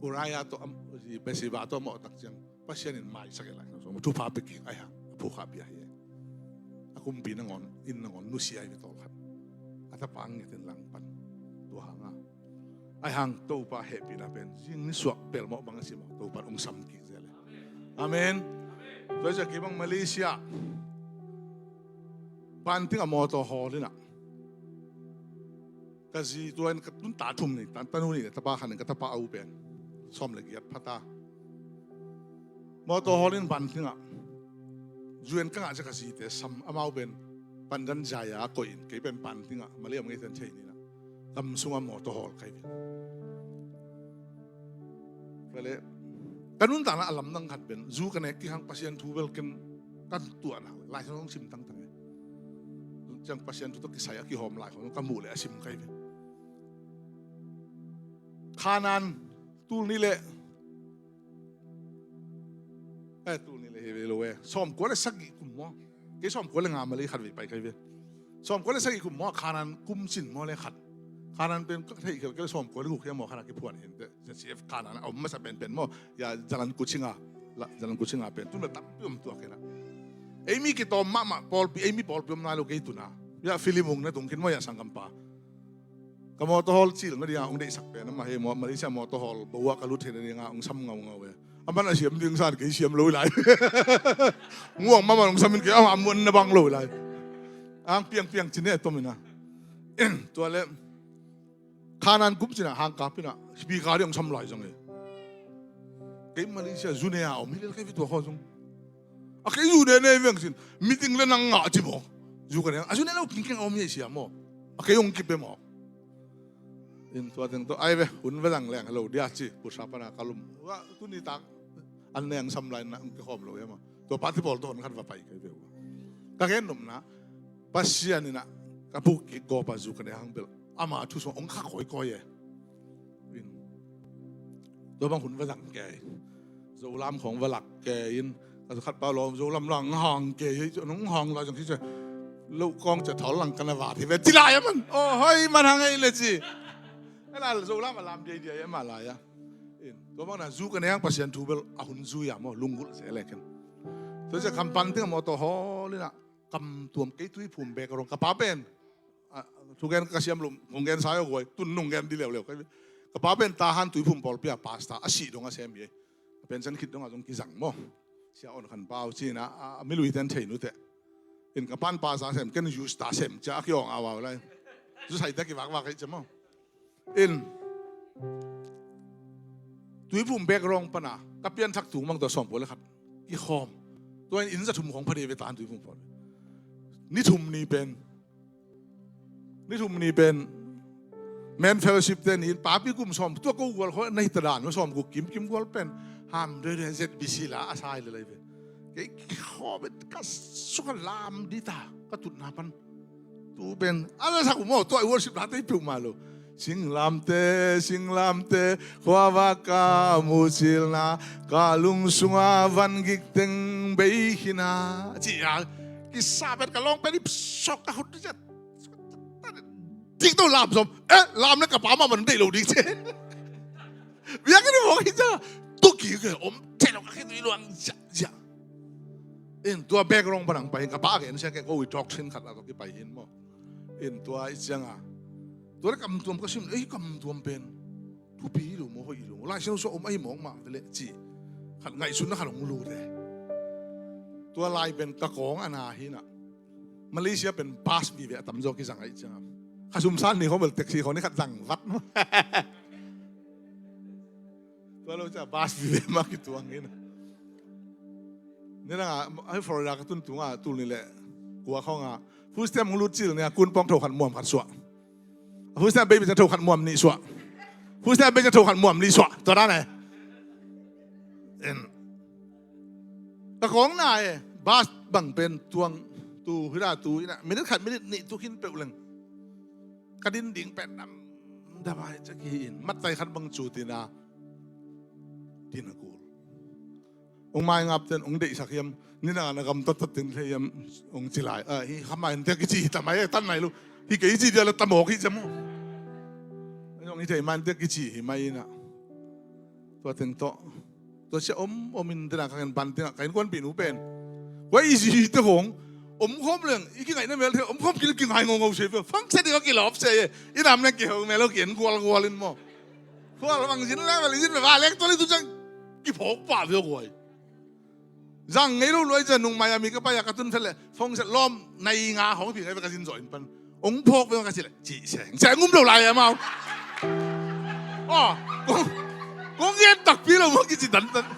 Uriah to am Bathsheba to maw tak ciang Pasian in maisak e lai na zong thupha pe kik ai hang a phu kha pia hi. A kumpi nangawn in nangawn nusia hi ve tawlkhat. A tapa ang ngetin langpan tua hanga ai hang Topa hehpihna pen zing ni suak pelmawh bang a si maw Topa ong sam kik zel e. Amen. Tua cia kibang Malaysia banting a mawtaw hawl inah ka zi tua in ka tun ta thum ni ta tanu ni ka tapa khan ka tapa au pen sawm le giat phata. Mawtaw hawl in banting ah zuen ka ngah cia ka zite sam amau pen pandan zaya a koih in kei pen banting ah mali am ngei ten thei ni na kam sunga mawtaw hawl kai pen. Ka le ka nuntakna a lamdang khat pen zu ka nek kihang Pasian thu bel ken kan tuahna lai hong sim tangtang e. Ciang Pasian thu tawh kisai a kihawm lai hong ka muh le a sim kai pen. Khanan tul ni le eh tul ni le he ve lo e sawm kua le sagih kum maw. Kei sawm kua le nga mali khat vei pai kai ve. Sawm kua le sagih kum maw Khanan kum cin maw le khat. Khanan pen ka thei khelkel sawm kua le guk hiam maw Khanan kiphuan hin te. C F Khanan a om masa penpen maw ya jalan kucinga la jalan kucinga pen tun la tampi om tuak kena. Ei mi kitawm mahmah pawlpi ei mi pawlpi om nai lo kei tuna. Ya filimung na tung khin maw ya sangkampa. Ka mawtaw hawl cil na dia ong deihsak pen ama he maw Malaysia mawtaw hawl bawa ka lut he na dia nga ong sam ngaungau e. A man a siam ding san kei siam lo lai. Nguang mama ong samin kei ama muan na bang lo lai. Ang piangpiang cin he tomina. Tua le Khanan kum cina hangkapina speaker dia ong sam lai zong e. Kei Malaysia zune a om hi lel kei vitua khaw zong. A kei zune ne veng sin meeting le nang ngah ci maw. Zu ka ne a zune lo kingkeng a om hi siam maw. A kei ong kipe maw. In tua teng to ai ve hun ve dang leng lo dia ci pusa pana kalum. Wa tuni tak an neng sam lai na ong kikhawm lo ya maw. Tua pati pawl to hon khat va pai kai ve. Ka gen nopna Pasian inah ka puk kik gawpa zu ka ne hang bel ama thu sung ong kha kawikawi e. Tua bang hun va zang kei Zolam khong va lak kei in ka khat pau lawm Zolam lang hang kei hi nong hang lai zong hi ce lo kong ce thol lang kana va thi ve ci lai a man o hoi man hang ei le ci. Ala Zolam a lam dia dia e ma lai a. Tua bang na zu ka ne hang Pasian thu bel a hun zui a maw lunggulh se le ken. Tua ce kam pan ting a maw tawh hawl inah kam tuam kei tuiphum bek a rong ka pa pen thugen ka siam lum kong gen sa yo guai tun nung gen di leuleu ka pa pen Tahan tuiphum pawlpi a pasta a sih dong a sem hi. A pension khit dong a zong kizang maw sia on khan pau cina a milui ten thei nute. In ka pan pasta sem ken yus ta sem cia a kiawng a wau lai. Zu sai ta kivakvak hei cia maw. In tuiphum bek rawng pana ka pianthak tung mang tua sawm pua le khat i khawm. Tua in inn za thum khawng phade ve tan tuiphum pawl. Ni thum ni pen ni thum ni pen men fellowship te ni papi kum sawm tua ko gual khaw na hita dan sawm guk kim kim gual pen ham de de Z B C la a sai le lai ve. Kei khawm ka suka lam di ta ka tutna pan. Tu pen a la sak maw tua i worship la tei piu ma lo. Singlamte singlamte khuava ka mucilna ka lungsunga van gik teng bei khina ci a kisa pen ka lawng pen i sok ka hut zet. Dik to lam som eh lam le ka pa ma van dei lo dik ce. Biang ini wong hi ja tuki ke om te lo ka khit i luang zia zia. In tua background panang pai ka pa ke in sia ke ko i doctrine khat la to ki pai hin mo. In tua i sianga tua le kam tuam ka sim ei kam tuam pen thupi hi lo maw hoih hi lo maw Lai Siangtho sua om ahi mawk mah vele ci khat ngaihsutna khat hong lut e. Tua lai pen ka kawng a na hi na Malaysia pen bus vive a tamzaw kizang ahi ciangam kha sumsan ni khawng bel taxi khawng ni khat zang vat maw. Tua lo cia bus vive mah kituang hi na. Nidang a, hih Florida ka tun tunga tul nih le kua khawng a, food stamp hong lut cil nih a, kun pawng tho khat muam khat suah. Food stamp baby tho khat muam nih suah. Food stamp baby tho khat muam nih suah. Tua dan e. En. Ka kawng na e, bus bang pen tuang tu, hih da tu, ina, minute khat minute nih tu khin peuh leng. Ka din ding pen dam, dam ai cak hi in. Mat tai khat bang cu tina. Din a kul. Hong mai ngap ten, hong deihsak hiam, nidang a na gam tattat teng thei hiam, hong ci lai. Ah, hi kha mai in tek kici, hi ta mai, tan mai lo. Hi kei ci dia la ta mawk hi cia maw. Hong hi thei mai in tek kici, hi mai ina. Tua teng tawh. Tua sia om, om in dena ka ngen ban tengah, ka innkuanpih nu pen. Kua i zi te hong, om khawm leng, i kingaihna mel thei, om khawm kil kingai ngongau se ve. Fangse ding a kilawp se e. I nam na kihong mel lo ki en gualgual in maw. Khual bang zin leng, bang zin leng, va leng tuali tu ciang kiphawk pah ve khuai. Zang ngei lo luai ciang nung mai a mi ka pai a ka tun phet leh, phone set lawm, nai nga hong pi ngai ve ka zin zawh in pan. Ong phawk ve ka ci leh, ci seng. Seng um lo lai a mau. Aw, kong, kong gen takpi lo maw kici dandan.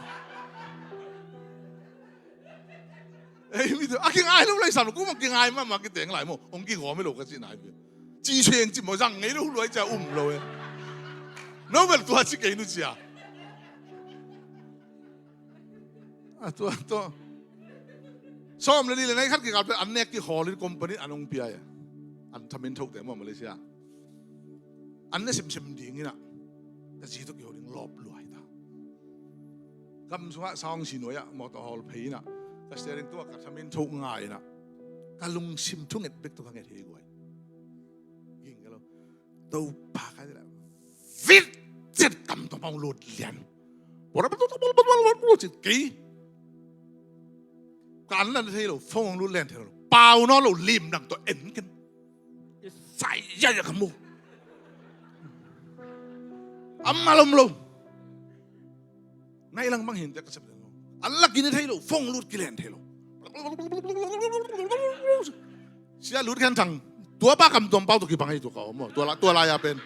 Ei, mi tu, a kingai lo lai sam lo, kong kingai mahmah kiteng lai maw. Ong kigawm hi lo ka ci nai ve. Ci seng ci maw, zang ngei lo luai ciang um lo e. No bel tua ci kei nu cia. A tua, tua. Sawm le li le nai khat kikal pen an nek kikhawl in company an ong pia e. An thamin thote maw Malaysia. An ne semsem ding ina. Ka zi tawh kiho ding lawp luai ta. Gam sungah sawng si nuai ah mawtaw hawl phei ina. Ka steering tua ka thamin tho ngai ina. Ka lungsim thunget bek tawh ka nget hei guai. Ging ka lo. Topa ka ti la. Vit zet kam tawh pau lut lian. Bora bora bora bora bora bora bora cit kei. Kan lan thei lo, phone lut lian thei lo. Pau nawn lo lim dang tawh en ken. Sai ya ya ka mu. Am malom lo. Nai lang bang hin te ka sep lo. An lak in thei lo, phone lut ki lian thei lo. Sia lut khen thang. Tua pa kam tuam pau tu kibang hi tu ka om. Tua la, tua la ya pen.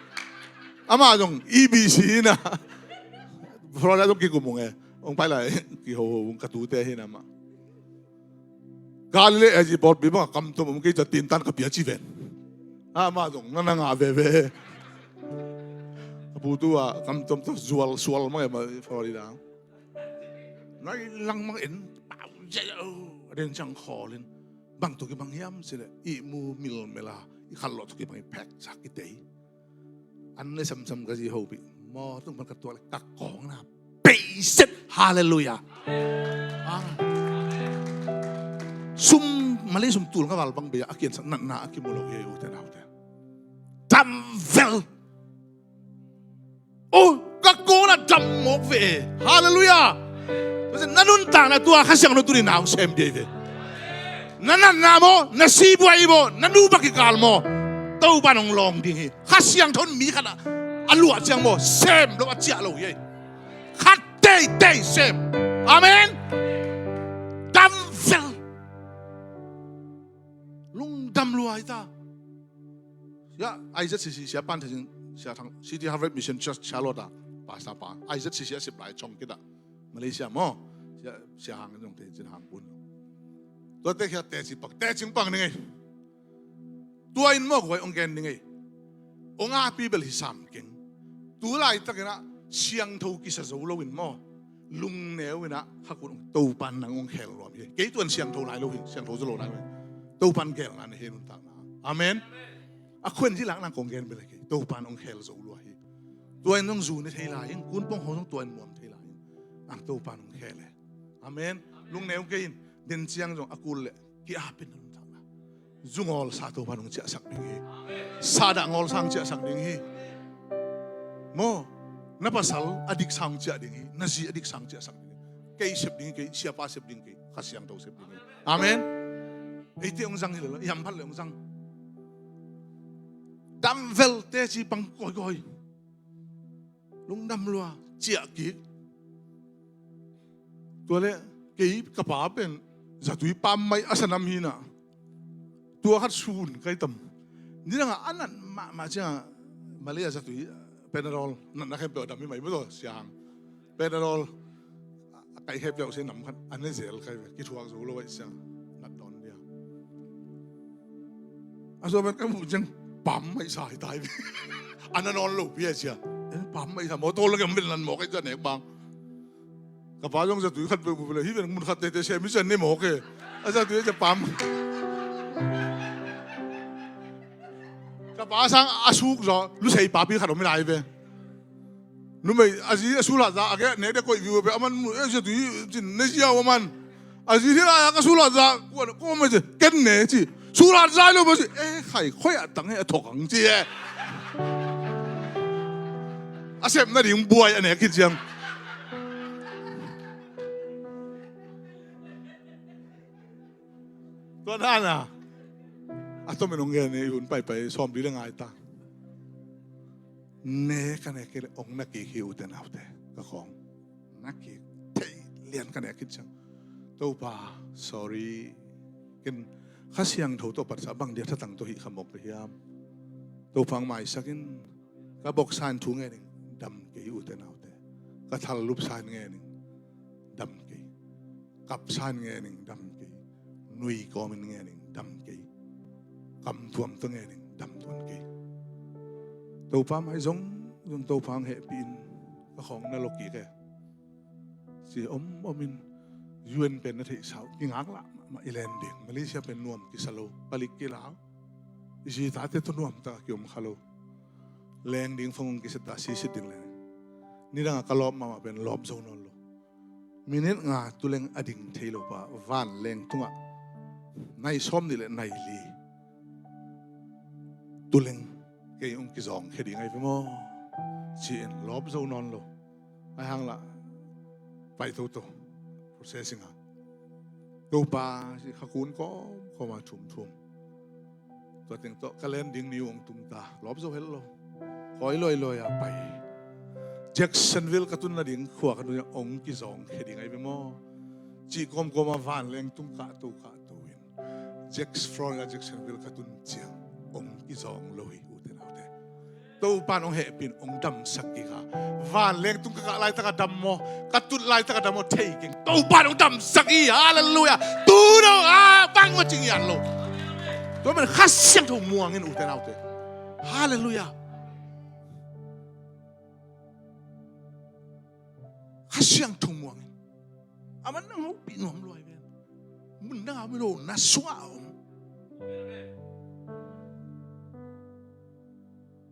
Ama zong E B C na. Florida zong kikum ung e. Ong pai lai kiho ho ung ka tute hi na ma. Galilee a zi bawlpi bang a kam tuam om kei ca tintan ka pia ci ven. Ama zong na na nga veve. Ka pu tu a kam tuam tu zual sual mang e ma Florida. Nai lang mang en pau zia o. A den ciang khawl in. Bang tu kibang hiam si le, i mu mil mela, i khal lo tu kibang i phek sak i tei. An ne samsam ka zi ho pi. Maw tung pan ka tuak le ka kawng na. Beiset. Halleluia. Ah. Sum, Malay sum tul nga val bang bei a kian sak natna a kimu lo hi u te nau te. Damvel. Oh, ka kona dam mawk ve e. Halleluia. Na nuntakna tua Kha Siangtho tuni na hong sem dia hi ve. Na natna maw, na sibuai maw, na nu bak kikal maw. Topa nong lawng ding hi. Kha Siangtho in mi khat a, a luah ciang maw, sem lo a ciah lo hi. Khat teitei sem. Amen. Damvel. Lungdam luai ta. Ya, I Z C C, sia pan thazing, sia thang, City Harvest Mission Church, sia lawta, pastor pa. I Z C C a sip lai chong kita. Malaysia maw. Sia, sia hang zong te, cin hang pun. Tua te kia te cing pang, te cing pang ni ngei. Tua in maw, kuai ong gen ni ngei. Ong a pi bel hi sam keng. Tu lai tak ina, siangtho kisa zo lo in maw. Lungneu ina, hakun ong Topan nang ong khel luam hi. Kei tuan siangtho lai lo hi, siangtho zo lo lai lo hi. Topan khel ngan hi nuntak na. Amen. A khuen zi lak nang kong gen bel hi. Topan ong khel zo lua hi. Tua in ong zu ni thei lai in, kun pong ho zong tua in muam thei lai in. Ang Topan ong khel e. Amen. Lungneu kei in, den ciang zong a kul le. Ki apin nuntak na. Zungol sa Topan ong ciahsak ding hi. Sa dah ngol sang ciahsak ding hi. Maw, na pasal a dik sang ciah ding hi, na zi a dik sang ciahsak ding hi. Kei sep ding kei, siapa sep ding kei, Kha Siangtho sep ding hi. Amen. Eite ong zang hi le lo, yam phat le ong zang. Damvel te ci pang koi koi. Lungdam lua, ciah kik. Tua le, kei ka pa pen, zatui pam mai a sanam hi na. Tua khat sun kai tam. Ni dang a a nat mahmah ciang a, Malay a zatui, Panadol, natna khempeuh a dam hi mai maw tua, siang. Panadol, a, a Kaih khep piau se nam khat a ne zel kai ve, kithuak zo lo aih siang nat dawn dia. A zuak pen ka muh ciang pam mai sai tai ve. A na nawn lo pi a cia. Pam mai sai mawtaw lak em vel nan mawk aih cia nek bang. Ka pa zong zatui khat peuh peuh le hi ven mun khat tete sem hi cia ne mawk e. A zatui a cia pam. Ka pa sang a suk zaw lusei papi khat om hi lai ve. Numei a zi a sulhat za a ke nek de koih viu pe a man mu e zatui cin ne ziau a man. A zi hi lai a ka sulhat za kuan ko mai ci ken ne ci sulhat za lo ma ci e khai khoi a tang he a thok ang ci e. A sep na ding buai a nek hi ciang. Tua dana a tomin ong gen i hun paipai sawm dih le ngai ta. Ne ka ne kei le ong na kik hi ute naute ka kawng. Na kik thei lian ka ne kik ciang. Topa, sorry. Ken Kha Siangtho tawh patsa bang dia thatang tawh hih kha mawk ka hiam? Topa ang maisakin ka boksa in thu ngening dam kei ute naute. Ka thal lupsa in ngening dam kei. Kapsa in ngening dam kei. Nui kawmin ngening dam kei. Kamtuam tawh ngening dam tuan kei. Topa mai zong zong Topa ang hehpih in ka khawng na lo kik e. Ci om omin U N pen na theihsa uh kingak lah mahmah i len ding. Malaysia pen nuam kisa lo palik kila uh. I zi tate tawh nuam taka kiom kha lo. Leng ding fangong kisetta sisit ding leng. Nidanga ka lawp mahmah pen lawp zo nawn lo. Minit nga tuleng a ding thei lo pa vanleng tungah nai sawm nih le nai li tuleng kei ong kizawng khe ding ai ve maw? Ci-in lawp zo nawn lo. Ai hang lah pai toto processing a Topa ci kha kun kawm kawma thum thum. Tua teng tawh ka len ding ni ong tung ta lawp zo hel lo. Koi loi loi a pai. Jacksonville ka tun nading khua ka tun ong kizawng khe ding ai ve maw? Ci kawm kawma vanleng tung kah to kah to in. Jacks Florida Jacksonville ka tun ciang ong kizawng lo hi ute naute. Topa in ong hehpih in ong damsak kik a. Vanleng tung ka kah laitaka dam maw? Ka tut laitaka dam maw? Thei keng. Topa in ong damsak hi. Halleluia. Tu dong a bang maw cing yan lo. Tua man Kha Siangtho muang in ute naute. Halleluia. Kha Siangtho muang in. A man nang hopih nuam luai ven. Mun nang a mi lo na sua om.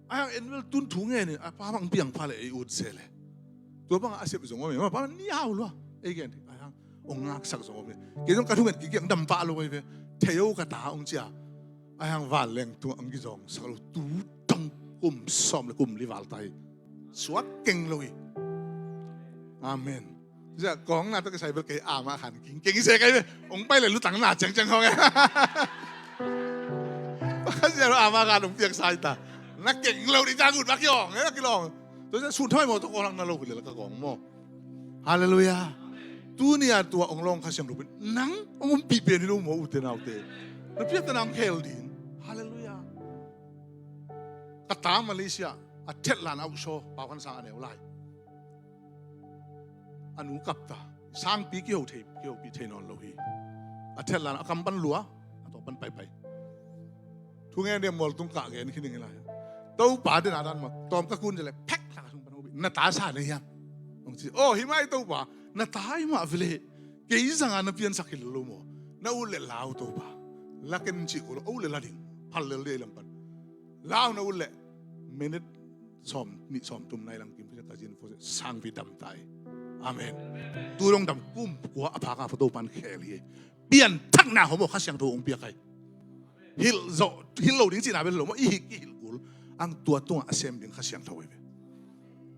Ai hang en vel tun thu nge ni a pa mang piang pha le ei ut se le. Tua bang a sep zong om e ma pa ni au lua. Ei gen ai hang ong ngak sak zong om e. Ke zong ka thu ngen ki kiang dam pa lo ai ve. Thei o ka ta ong cia. Ai hang vanleng tung ang ki zong sak lo tu tong kum sawm le kum li val tai. Suak keng lo hi. Amen. Sia kong na to kisai bel kei ama khan king keng ise kai be. Ong pai le lutang na cheng cheng hong e. Sia lo ama khan ong piak sai ta. Na keng lo di ta gut bak yong e na kilong. To sia sun thoi mo to kong lang na lo kule la ka kong mo. Halleluia. Tuni a tua ong long Kha Siangtho pen nang ong pi pen hi lo mo ute naute. Na piak ta nang khel din. Halleluia. Ka ta Malaysia a thet lan a uh shaw pau kan sang a neu lai. A nu kap ta sangpi kiho thei kiho pi thei nawn lo hi. A thet lan a kam pan lua a tawh pan paipai. Thu ngen dia mual tung kah gen khin ing lai. Topa den a dan ma tawm ka kun le phek la ka sung pan ho bi na ta sa ne hiam. Ong ci oh hi mai Topa na ta hi ma vele. Kei zanga na pian sak hi lo mo. Na u le lau Topa. La ken ci ko lo o le la ding. Phal le le lam pan. Lau na u le minute sawm nih sawm tum nai lang kim ka zin fo sangpi dam tai. Amen. Tu dong dam kum kua a phaka photo pan khel hi. Pian thakna homo Kha Siangtho ong piak ai. Hilh zo hilh lo ding cina bel lo mo i hik i hilh kul. Ang tua tunga a sem ding Kha Siangtho ai ve.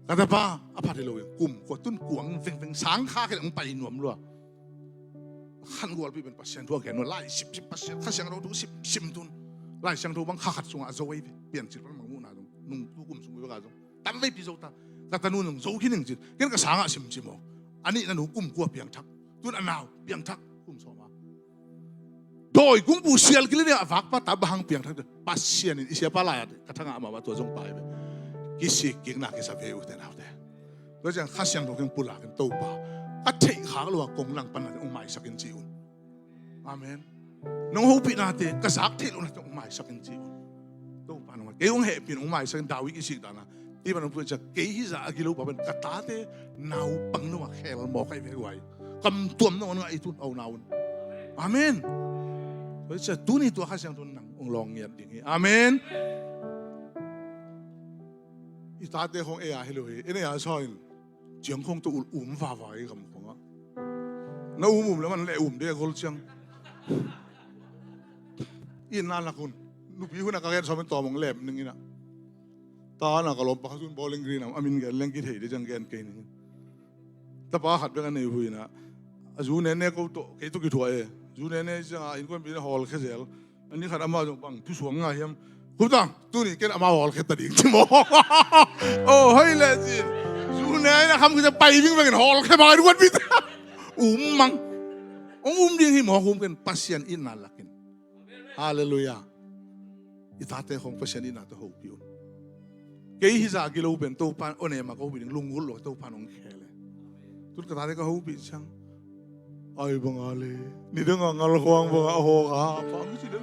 Ka tapa a phat hi lo in kum kua tun kuang vengveng sang kha khen ong pai nuam lua. Khan gualpi pen Pasian thu a gen nua lai sipsip Pasian Kha Siangtho thu sipsim tun. Lai Siangtho bang kha khat sungah a zo ai ve. Pian cil pan mang muhna zong nung tu kum sung ve ka zong tam veipi zo ta. Ka tanu nung zo khin ing cin ken ka sangah simsim aw. A nih na nu kum kua piangthak tun a nau piangthak kum sawma. Dawi kung pu sial kili nia a vakpa ta bahang piangthak Pasian in i siapa lai-at ka thangah mahmah tua zong pai ve. Kisik kikna kisa ve ute naute. Tua ciang Kha Siangtho keng pulak in Topa ka theih khak lo a kong nang pan nate hong maisak in ci un. Amen. Nong hopihnate ka zak theih lohnate hong maisak in ci un. Topa nong, kei hong hehpih in hong maisak in, David i sik dan a. Tua pan hong phuak ciang kei hi zah a gilo pa pen ka tate naupang nong a khel mawk ahi ve guai. Kam tuam nong a ngai tun au na un. Amen. Tua ciang tuni tua Kha Siangtho in nang hong lawng ngiat ding hi. Amen. I tate khong ei a hi lo hi. En ei a sa in ciang khong tawh um vava i gam khong ah. Na um um le man le um de a gol ciang. Itna lak un. Nupi hun a ka gen sawm in tawm hong lem ning in ah. Ta na ka lawm pakhat un Bowling Green ah a min gen leng kithei de ciang gen kei ning in. Tapa khat bek a nei uh hi na. A zu nene ko tawh, kei tawh kithuah e. Zu nene ciang a innkuanpihte na hawlkhia zel. A ni khat amah zong bang thusuak ngai hiam. Khuptang, tuni ken amah hawlkhia ta ding ci maw. Oh, hoi le ci. Zu nene na kham khit ciang pai vingveng in hawlkhia bang innkuanpihte. Um mang. Hong um ding hi maw, hong um ken Pasian itna lak in. Halleluiah. I tate khong Pasian itna tawh hopih un. Kei hi zah a gilo pen Topa in hong em a ka hopih ding, lunggulh lo Topa in hong khel e. Tun ka tate ka hopih ciang, ai bang a le, nidang a ngal khuang bang a hawk a pang ci le.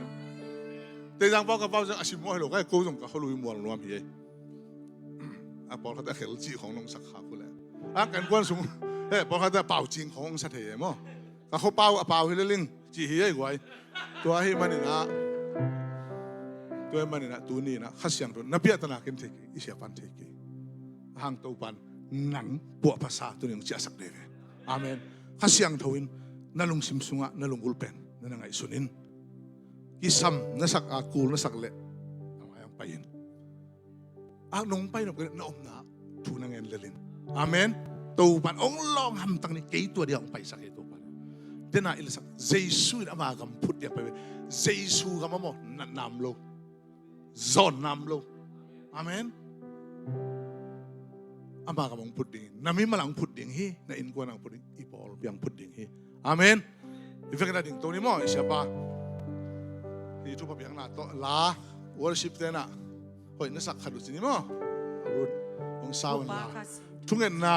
Teizang pau ka pau ciang a sim mual hi lo, ka ko zong ka kholui mual nuam hi e. A pawlkhat a khel cih khong nong sak khak uh le. A kan kuan sung, he, pawlkhat a pau cing khong sa thei e maw. Ka kho pau a pau hi le ling. Ci hi ei guai. Tua hi maninah, tua hi maninah tuni inah Kha Siangtho na piahtana ken thei kei, i siapan thei kei. A hang Topan nang puahphasa tuni hong ciahsak dei ve. Amen. Kha Siangtho in na lungsim sungah na lunggulh pen na na ngaihsun in. Kisam na sak a kul na sak leh a ngai ang pai in. A nong pai nop kei na omna thu na ngen lelin. Amen. Topan hong lawng hamtang ni, kei tua dia hong paisak hi Topan. Dena i lasak Jesu in ama gam phut dia pai ve. Jesu gam a maw natna om lo, zawnna om lo. Amen. Ama gam hong phut ding hi. Na mimal ah hong phut ding hi. Na innkuan ah hong phut ding, i pawlpi ah hong phut ding hi. Amen. I vekin a ding to ni maw, i siapa. Hi thupha piakna tawh la worship tenah hoih na sak khat uh ci ni maw. Hong sawn la thungetna